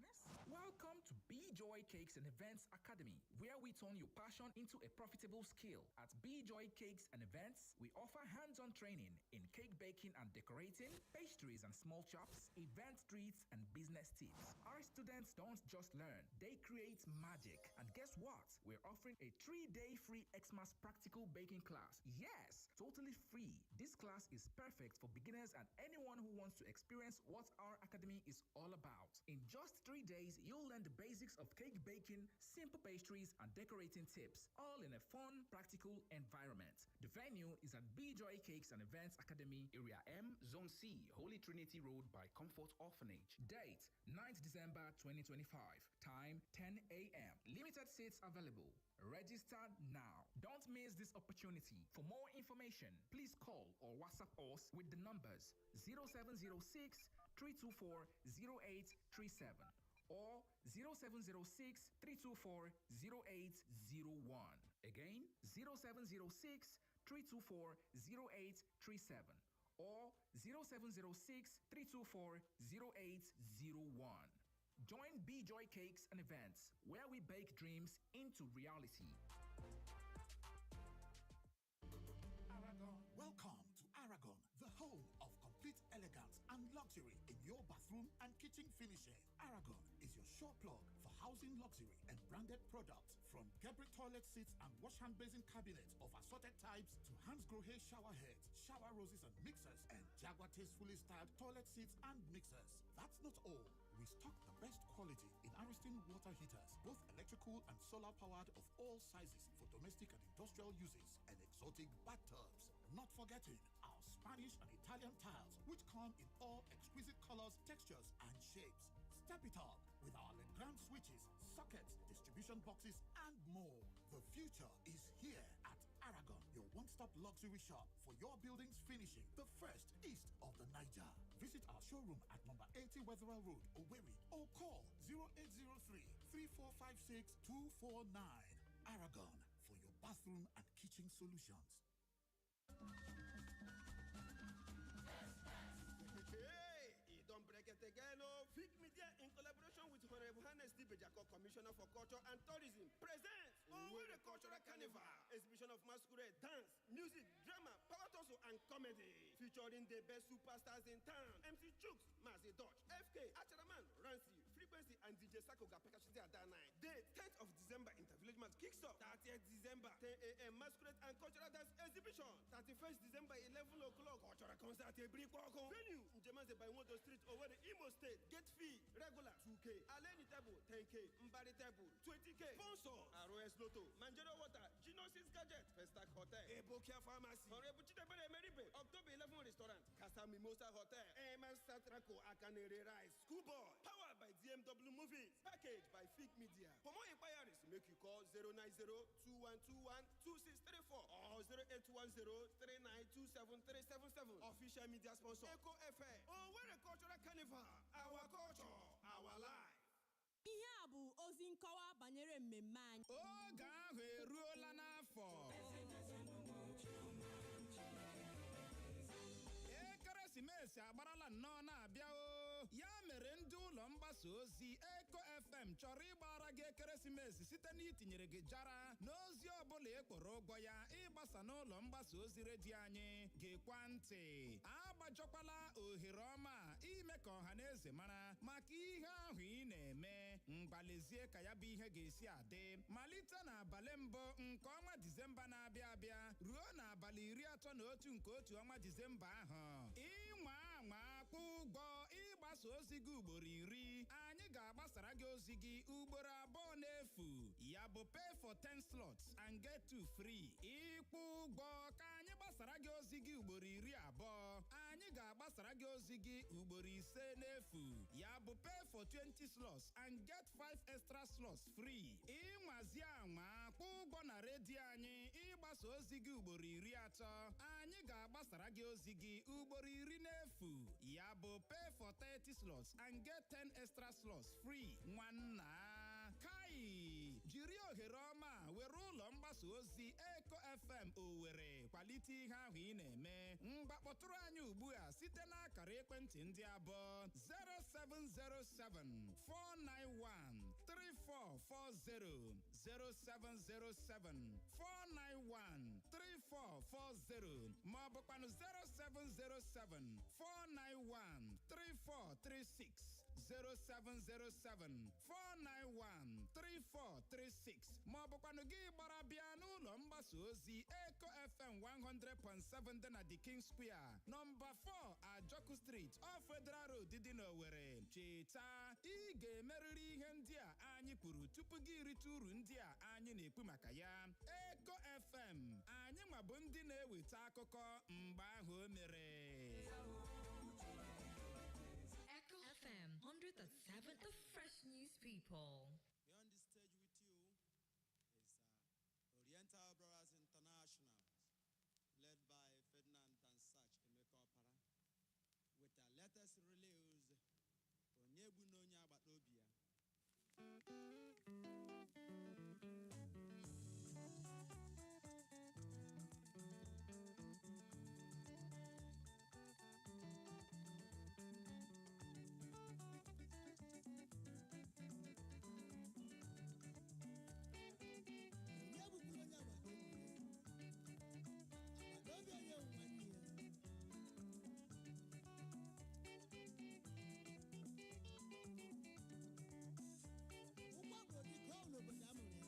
Welcome to Be Joy Cakes and Events Academy, where we turn your passion into a profitable skill. At Be Joy Cakes and Events, we offer hands on training in cake baking and decorating, pastries and small chops, event treats, and business tips. Our students don't just learn, they create magic. And guess what? We're offering a 3-day free Xmas practical baking class. Yes, totally free. This class is perfect for beginners and anyone who wants to experience what our academy is all about. In just 3 days, you'll learn the basics of cake baking, simple pastries, and decorating tips, all in a fun, practical environment. The venue is at B Joy Cakes and Events Academy, Area M, Zone C, Holy Trinity Road by Comfort Orphanage. Date 9th December 2025. Time 10 a.m. Limited seats available. Register now. Don't miss this opportunity. For more information, please call or WhatsApp us with the numbers 0706 324 0837 or 0706 324 0801. Again, 0706 324 0837 or 0706 324 0801. Join B Joy Cakes and Events, where we bake dreams into reality. Aragon. Welcome to Aragon, the home of complete elegance and luxury in your bathroom and kitchen finishing. Aragon is your sure plug for housing luxury and branded products, from Geberit toilet seats and wash hand basin cabinets of assorted types to Hans Grohe shower heads, shower roses and mixers, and Jaguar tastefully styled toilet seats and mixers. That's not all. We stock the best quality in Ariston water heaters, both electrical and solar powered, of all sizes for domestic and industrial uses, and exotic bathtubs. Not forgetting our Spanish and Italian tiles, which come in all exquisite colors, textures, and shapes. Step it up with our Legrand switches, sockets, distribution boxes, and more. The future is here at one-stop luxury shop for your building's finishing, the first east of the Niger. Visit our showroom at number 80 Weatherall Road, Owerri, or call 0803 3456 249. Aragon for your bathroom and kitchen solutions. Hey, e don break it again o. Fig Media in collaboration with Honorable Hannes Dibejako, Commissioner for Culture and Tourism, presents Owerri Cultural Carnival, exhibition of masquerade, dance, music, drama, power tussle and comedy, featuring the best superstars in town: MC Chooks, Mazi Dutch, FK, Acharaman, Rancy, Frequency and DJ Sako Gapekashiti at that night. Date 10th of December, Intervillage Match kicks off. 30th December, 10 a.m. Masquerade and Cultural Dance Exhibition. 31st December, 11 o'clock, Cultural Concert, Ebrikoko. Venue, Njemanze by Nwodo Street, Owerri, Imo State. Gate fee, regular 2K. Aleni Table, 10K. Mbari Table, 20K. Sponsor, ROS Lotto, Manjero Water, Genosis Gadget, Festac Hotel, Ebokia Pharmacy, Honorable Chidebere Emeribe, October 11 Restaurant, Casa Mimosa Hotel, Eman Satrako Akanere Rice, Schoolboy, powered by DMW Movies, packaged by Fig Media. For more inquiries, make you call 090-2121-2634 or 0810-3927-377. Official media sponsor, Echo FM. Owerri Cultural Carnival, our culture, our life. Ihe a bụ ozi nkọwa banyere mmemme anyị. Oge ahụ eruola n'afọ ekeresimesi agbarala nnọọ na-abịa o. Ya mere ndị ụlọ mgbasa ozi Eko FM chọrọ ịgbara gị ekeresimesi site n'itinyere gị jara n'ozi ọbụla ị kwụrụ ụgwọ ya ịgbasa n'ụlọ mgbasa ozi redio anyị. Gekwa ntị, agbajọkwala ohere ọma ime ka ọha na eze mara maka ihe ahụ ị na-eme. Mgbalezie ka ya bụ ihe ga-esi adị malite n'abalị mbụ nke ọnwa Disemba na-abịa abịa ruo n'abalị 31 nke otu ọnwa Disemba ahụ. Ịnwa anwa kwụ ụgwọ ịgbasa ozi gị ugboro 10, anyị ga-agbasara gị ozi gị ugboro 2 n'efu. Ya bụ pay for 10 slots and get 2 free. Ịkwụ ụgwọ ka anyị gbasara gị ozi gị ugboro 20, anyị ga-agbasara gị ozi gị ugboro 5 n'efu. Ya bụ pay for 20 slots and get 5 extra slots free. Ịnwazi anwa kwụ ụgwọ na redio anyị ịgbasa ozi gị ugboro 30, anyị ga-agbasara gị ozi gị ugboro 10 n'efu. Ya bụ pay for 30 slots and get 10 extra slots free. Nwanna kai, jiri ohere ọma were ụlọ mgbasa ozi Eko FM Owerri kwalite ihe ahụ ị na-eme. Mgbakpọtụrụ anyị ugbu a site n'akara ekwentị ndị abụọ 0707 491 3440, 0707 491 3440, ma ọ bụkwanụ 0707 491 3436, 0707 491 3436, ma ọ bụkwanụ gị gbara bịa n'ụlọ mgbasa ozi Eko FM 100.7 dị na The King Square, nọmba 4 Ajoku Street, off Federal Road dị n'Owerri. Cheta, ị ga-emerịrị ihe ndị a anyị kwuru tupu gị rite uru ndị a anyị na-ekwu maka ya. Eko FM, anyị nwa bụ ndị na-eweta akụkọ mgbe ahụ o mere. Echo FM 100.7, the fresh news people. Here on the stage with you is Oriental Brothers International, led by Ferdinand Dansach Emeka Opara, with their latest release, Onye Gbu na Onye Agbata Obi Ya. Onye gbukwuru onye agbata obi ya? Agbata obi onye bụ nwanne ya. Ụgbọ bụ dike ọ n'obodo a mụrụ ya.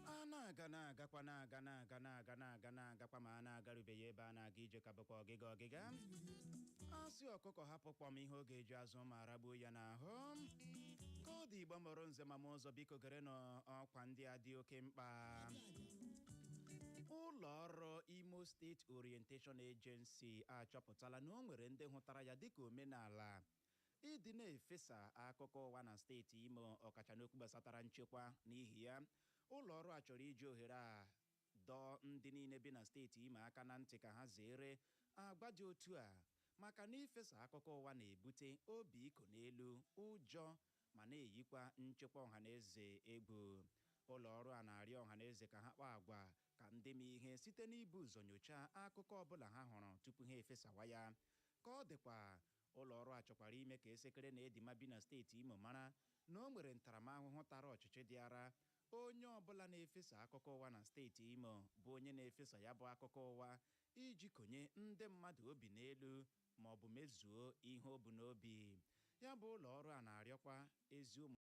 A na-aga na-agakwa na-aga na-aga na-aga na-aga na-agakwa ma a na-agarubeghị ebe a na-aga ije ka bụkwa ọgịga ọgịga. A sị ọkụkọ hapụ kpọm ihe ọ ga-eji azụ ma ragbuo ya n'ahụ. Ka ọ dị, Igbo mụrụ nze ma ụzọ, biko gere n'ọkwa ndị a dị oke mkpa. Ụlọ ọrụ Imo State Orientation Agency achọpụtala na o nwere ndị hụtara ya dịka omenala ịdị na-efesa akụkọ ụwa na steeti Imo, ọkacha n'okwu gbasatara nchekwa. N'ihi ya, ụlọ ọrụ a chọrọ iji ohere a dọọ ndị Ndị niile bi na steeti Imo aka na ntị ka ha zere agwa dị otu a, maka na ifesa akụkọ ụwa na-ebute obi iko n'elu, ụjọ, ma na-eyikwa nchekwa ọhaneze egwu. Ụlọ ọrụ a na-arịọ ọhaneze ka ha kpaa agwa ka ndị ma ihe site n'ibu ụzọ nyochaa akụkọ ọbụla ha hụrụ tupu ha efesawa ya. Ka ọ dịkwa, ụlọ ọrụ a chọkwara ime ka esekere na edima bi na steeti Imo mara na o nwere ntaramahụhụ tara ọchịchị dị ara onye ọbụla na-efesa akụkọ ụwa na steeti Imo, bụ onye na-efesa ya bụ akụkọ ụwa iji konye ndị mmadụ obi n'elu ma ọ bụ mezuo ihe o bu n'obi. Ya bụ ụlọ ọrụ a na-arịọkwa ezi ụmụ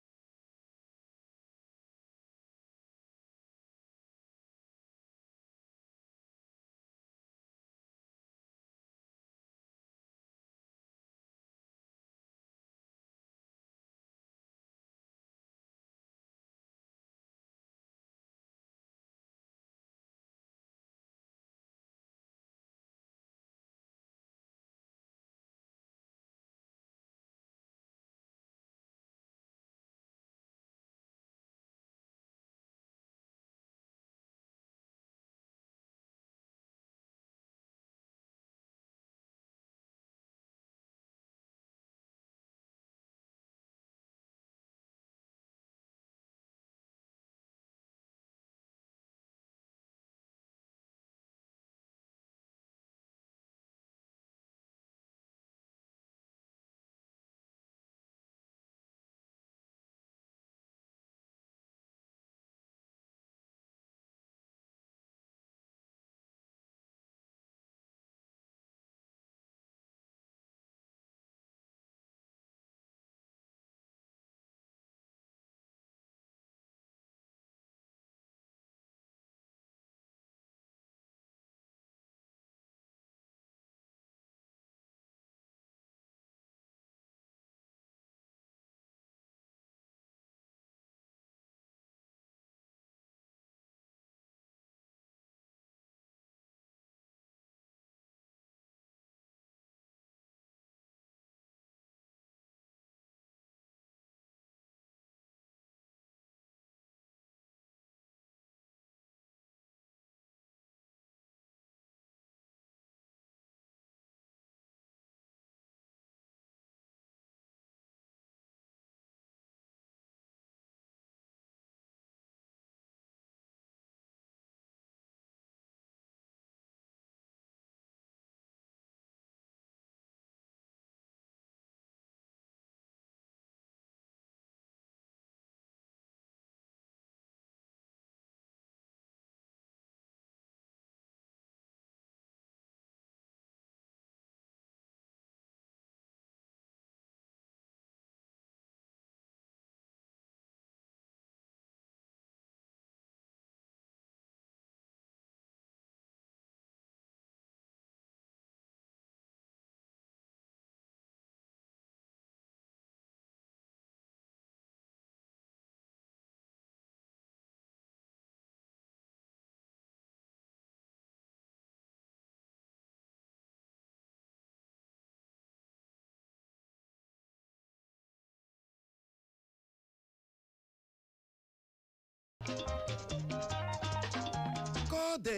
Ka ọ dị,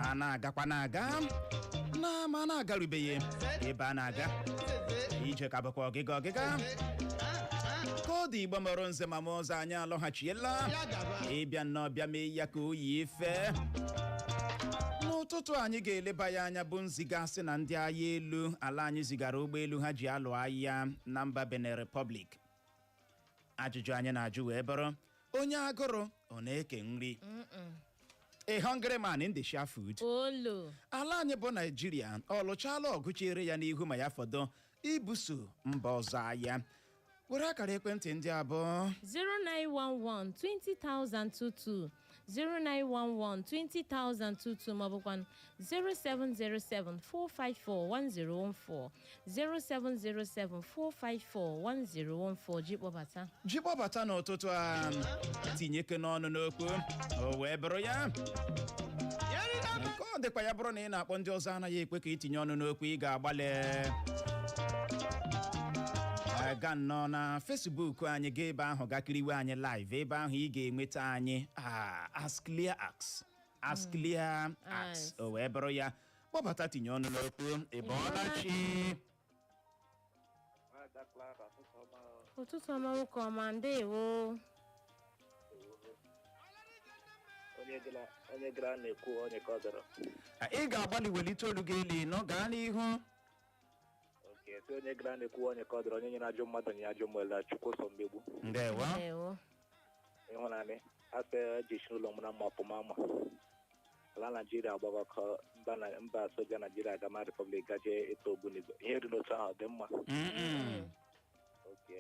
a na-agakwa na-aga na ma na-agarubeghị ebe a na-aga, ije ka bụkwa ọgịga ọgịga. Ka ọ dị, Igbo mọrọ nze ma mụọ ọzọ, anyị alọghachiela ịbịa nnọọ bịa mee ya ka o yi ife. N'ụtụtụ anyị ga-eleba ya anya bụ nziga sị na ndị agha elu ala anyị zigara ụgbọelu ha ji alụ agha na mba Benin Republic. Ajụjụ anyị na-ajụ wee bụrụ, onye agụrụ ọ na-eke nri? A hungry man in the share food. Olo. Ala anyị bụ Naijiria ọ lụchala ọgụ chere ya n'ihu ma ya fọdụ ibuso mba ọzọ agha? Were akara ekwentị ndị abụọ: 0911 20022, 0911 20022, maọbụkwa 0707 454 1014, 0707 454 1014, ji kpọbata. Ji kpọbata n'ụtụtụ a, tinyeke n'ọnụ n'okwu, o wee bụrụ ya. Nke ọ dịkwa ya bụrụ na ị na-akpọ, ndị ọzọ anaghị ekwe ka itinye ọnụ n'okwu, ị ga-agbalị. Gaa nnọọ na Facebook anyị, gaa ebe ahụ gakiriwe anyị live. Ebe ahụ ị ga-enweta anyị as clear as clear as As. O wee bụrụ ya, kpọbata, tinye ọnụ n'okwu. Ị bọọla chi? Ụtụtụ ọma, nwoke ọma, ndewo. Onye gara na-ekwu onye ka ọ dọrọ. Ị ga-agbalị welite olu gị elu nọ. Gaa n'ihu. Oke sị, onye gara na-ekwu onye ka ọ dọrọ, onye nyere ajọ mmadụ nye ajọ mmụọ, Chukwu sọ mmegbu. Ndewo. Ndewo. Ịhụnanị asị eji si n'ụlọ m na mma ọpụma ma ala Naijiria agbakọ mba na mba soja Naijiria gama Republic gaje ịtụ ogbunigwe. Ihe dị n'otu ahụ ọ dị mma? Oke,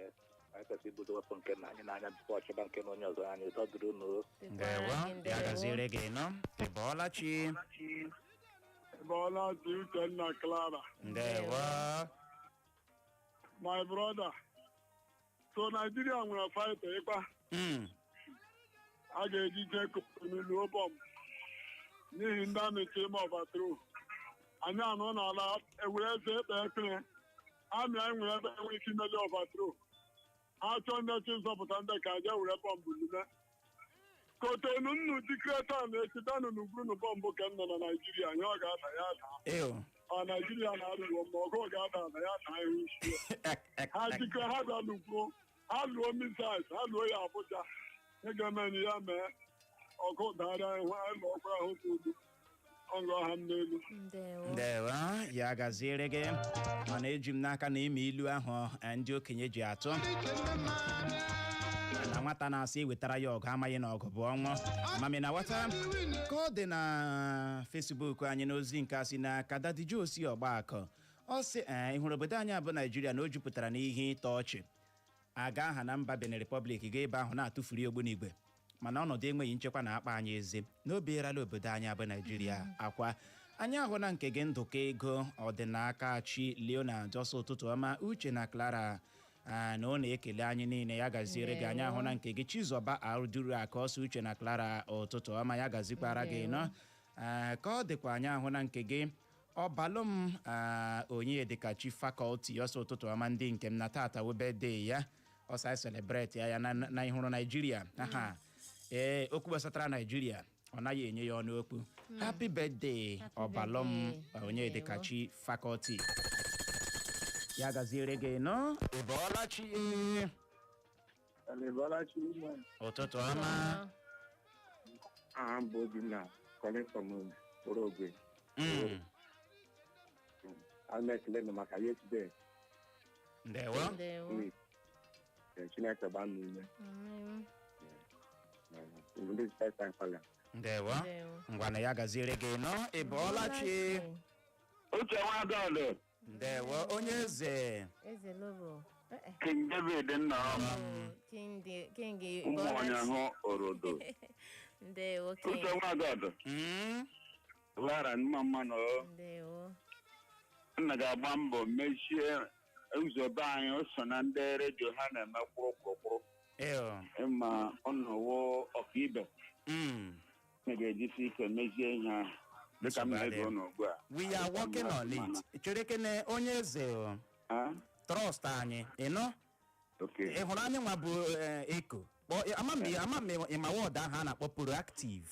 anyị kwesịrị ibudo wepụ nke na anyị n'anya tupu ọchịba nke na onye ọzọ. Anyị ụtọ dịrị unu. Ndewo, ya gaziere gị nọ. Ị bọọla chi? Bọla dị, Uchenna, Clara. Ndewo. My brother. So Nigeria nwere fighter ịkpa. A ga-eji jee lụọ bọmbụ n'ihi ndị amị chọ ime overthrow. Anyị anọ n'ala ewere eze ekpe ekpere. Amị anyị nwere ebe enwe ike imeli overthrow. Ha chọọ ndị chi nzọpụta ndị ka aja were bọmbụ lume. Kotonu nnu jikere taa na echi danụ n'ugburu bọmbụ ka m nọ na Naijiria ihe ọ ga-ada ya daa. Ew. Ọ Naijiria na-arụwo ma ọgụ ga-ada ada ya daa ihu isi ha jikere ha bịa lụkwuo ha lụọ missiles, ha lụọ ya Abuja. Ihe ga-eme na ya mee ọgụ dara ihu anyị lụọkwa ahụ ka ugbu ọṅụ ha m n'elu. Ndewo. Ndewo, ya gaziere gị. Mana eji m n'aka na ime ilu ahụ ndị okenye ji atụ na nwata na-asị ewetara ya ọgụ amaghị na ọgụ bụ ọnwụ. Mami na nwata ka ọ dị na Facebook anyị n'ozi nke a si n'aka Daddy Joe Ọgbakọ. Ọ sị ee, ị hụrụ obodo anyị abụ Naijiria na o jupụtara n'ihe ịtọ ọchị. Aga aha na mba Benin Republic ga ebe ahụ na-atụfuri ogbunigwe, mana ọnọdụ enweghị nchekwa na-akpa anyị eze n'obi erala obodo anyị abụ Naijiria akwa. Anyị ahụ na nke gị, Ndụka Ego Ọdịnaka Chi Leonard, ọsọ ụtụtụ ọma, Uche na Clara, na ọ na-ekele anyị niile. Ya gaziere gị. Anyị ahụ na nke gị, Chizọba Arụduru Aka, ọsọ Uche na Clara, ụtụtụ ọma, ya gazikwara gị nọ. Ka ọ dịkwa, anyị ahụ na nke gị, Ọbalụm onye dịka chi faculty, ọsọ ụtụtụ ọma ndị nke m, na tata wụ birthday ya, ọsọ anyị celebrate ya na ịhụrụ Naijiria. Aha, ee, okwu gbasatara Naijiria ọ naghị enye ya ọnụ okwu. Happy birthday, Ọbalụm onye dịka chi faculty, ya gaziere gị nọ. Ị bọọla chi? Ụtụtụ ọma. Aha m bụ Obinna, calling from Orogwe. Ana ekele nụ maka yesterday. Ndewo. Ndewo. Chineke gbaa m ume. This is first time caller. Ndewo, ngwana, ya gaziere gị nọ. Ị bọọla chi? Uche Nwadọlụ. Ndewo, onye eze. Eze Lobo. King David Nnọrọm. King King. Ụmụ ọnyahụ Orodo. Ndewo, King. Uche Nwadọlụ. Lara mma mma nọ. Ndewo. Nna ga-agba mbọ mechie ụzọ be anyị. O so na ndị redio ha na-eme kwụrụ kwụrụ kwụrụ. Ịma ọnọwo ọkaibe. Nna ga-ejisi ike mezie ihe ahụ dịka m na-ege ụnụ ugbu a. We are working on it. Chere kene, onye eze o. Trust anyị, ị nọ? Ị hụrụ anyị nwa bụ eko kpọọ ama m ịma word ahụ a na-akpọ proactive.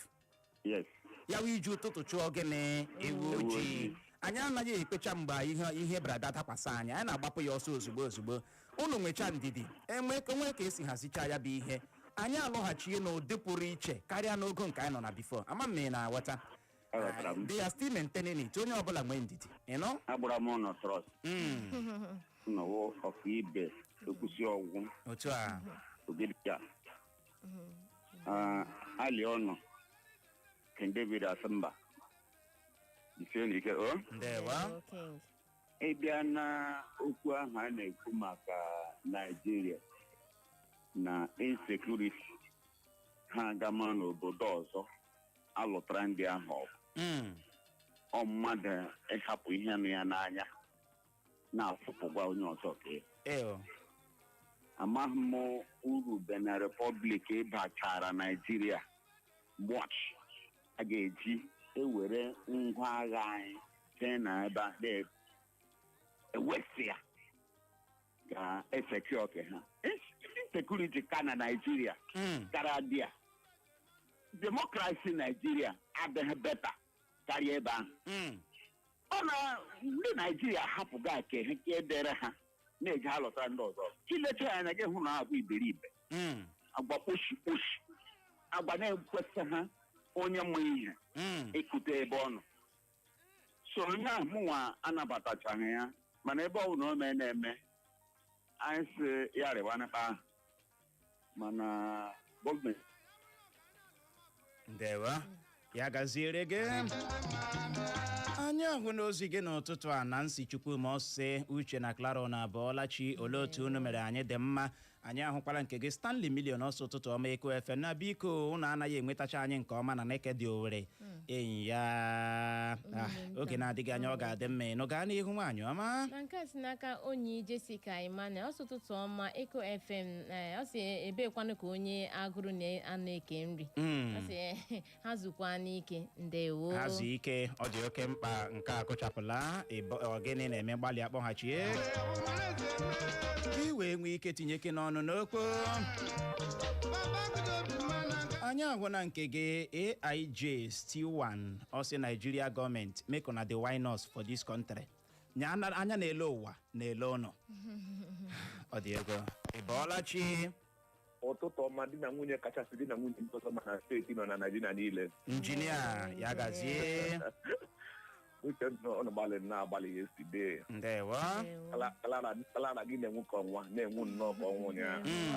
Yes. Ya wụ iji ụtụtụ chụọ gịnị? Ewu Ewu ojii. ojii. Anyị anaghị ekpecha mgbe ihe brada dakwasị anyị, anyị na-agbapụ ya ọsọ ozugbo ozugbo. Unu nwecha ndidi, enwe onwe ka esi hazicha ya bụ ihe, anyị alọghachie n'ụdị pụrụ iche karịa n'ogo nke anyị nọ na before. Ama m ma ị na-aghọta. Aghọtara m. They are still maintaining it. Onye ọbụla nwee ndidi, ị nọ? Agbara m ụnụ trust. Nnọwo ọkaibe ekwusi ọgwụ. Otu a. Ogidika. Ali ọnụ. King David asị mba. Isie n'ike o. Ndewo. King. Ị bịa na okwu ahụ a na-ekwu maka Naijiria na insecurity, ha agama n'obodo ọzọ alụtara ndị ahụ ọgụ. Ọ mmadụ ịhapụ ihe nụ ya n'anya na-afụpụgwa onye ọzọ ka ya. Ew. Amaghị m uru Benin Republic ịbachara Naijiria much a ga-eji ewere ngwa agha anyị jee na ebe a ewesi ya. Ga-esecure oke ha. Insecurity ka na Naijiria kara dị a. Democracy Naijiria adịghị better karịa ebe ahụ. Ọ na ndị Naijiria hapụga ke ha ke dere ha na-eji ha lọtara ndị ọzọ. Ilecha ya anya, gị hụ na ha bụ iberibe, agwa kposhi kposhi, agwa na-ekwesị ha onye mụ ihe ịkụte ebe ọ nọ. So ihe ahụ mụnwa anabatachaghị ya, mana ebe ọ bụ na o mee na-eme, anyị si ya rịwanakpa ahụ, mana gọọmenti. Ndewo, ya gaziere gị. Anyị ahụ n'ozi gị n'ụtụtụ a na nsi Chukwu ma ọsị Uche na Clara na Abọọlachi, olee otu unu mere? Anyị dị mma. Anyị ahụkwala nke gị, Stanley Million, ọsọ ụtụtụ ọma Eko Efe na biko unu anaghị enwetacha anyị nke ọma na Neke dị Owere enyi ya. Ah, oge na-adịghị anya ọ ga-adị mma. Ịnụ, gaa n'ihu, nwaanyị ọma. Na nke a si n'aka onyi Jessica Emmanuel, ọsọ ụtụtụ ọma Eko FM. Ọ sị ebekwanụ ka onye agụrụ na-anụ eke nri. Ọ sị ha zukwa n'ike, ndewo. Ha zuo ike, ọ dị oke mkpa. Nke a kụchapụla. Ọ gịnị na-eme? Gbalị akpọghachie ka ị wee nwee ike tinye ike n'ọnụ n'okwu. Anyị ahụ na nke gị, AIJ Stewan, ọ sị Nigeria gọọmenti, make una dey wine us for this country. Nya anya na-ele ụwa na-ele ụnọ. Ọ dị ego. Ị bọọla chi? Ụtụtụ ọma, di na nwunye kachasị di na nwunye ndị ọzọ ma na steeti nọ na Naijiria niile. Injinia, ya gazie. Uche, ọnụ gbalị na-agbalị yesterday. Ndewo. Clara gị na-enwu ka ọnwa, na-enwu nnọọ ka ọnwa ụnyaahụ.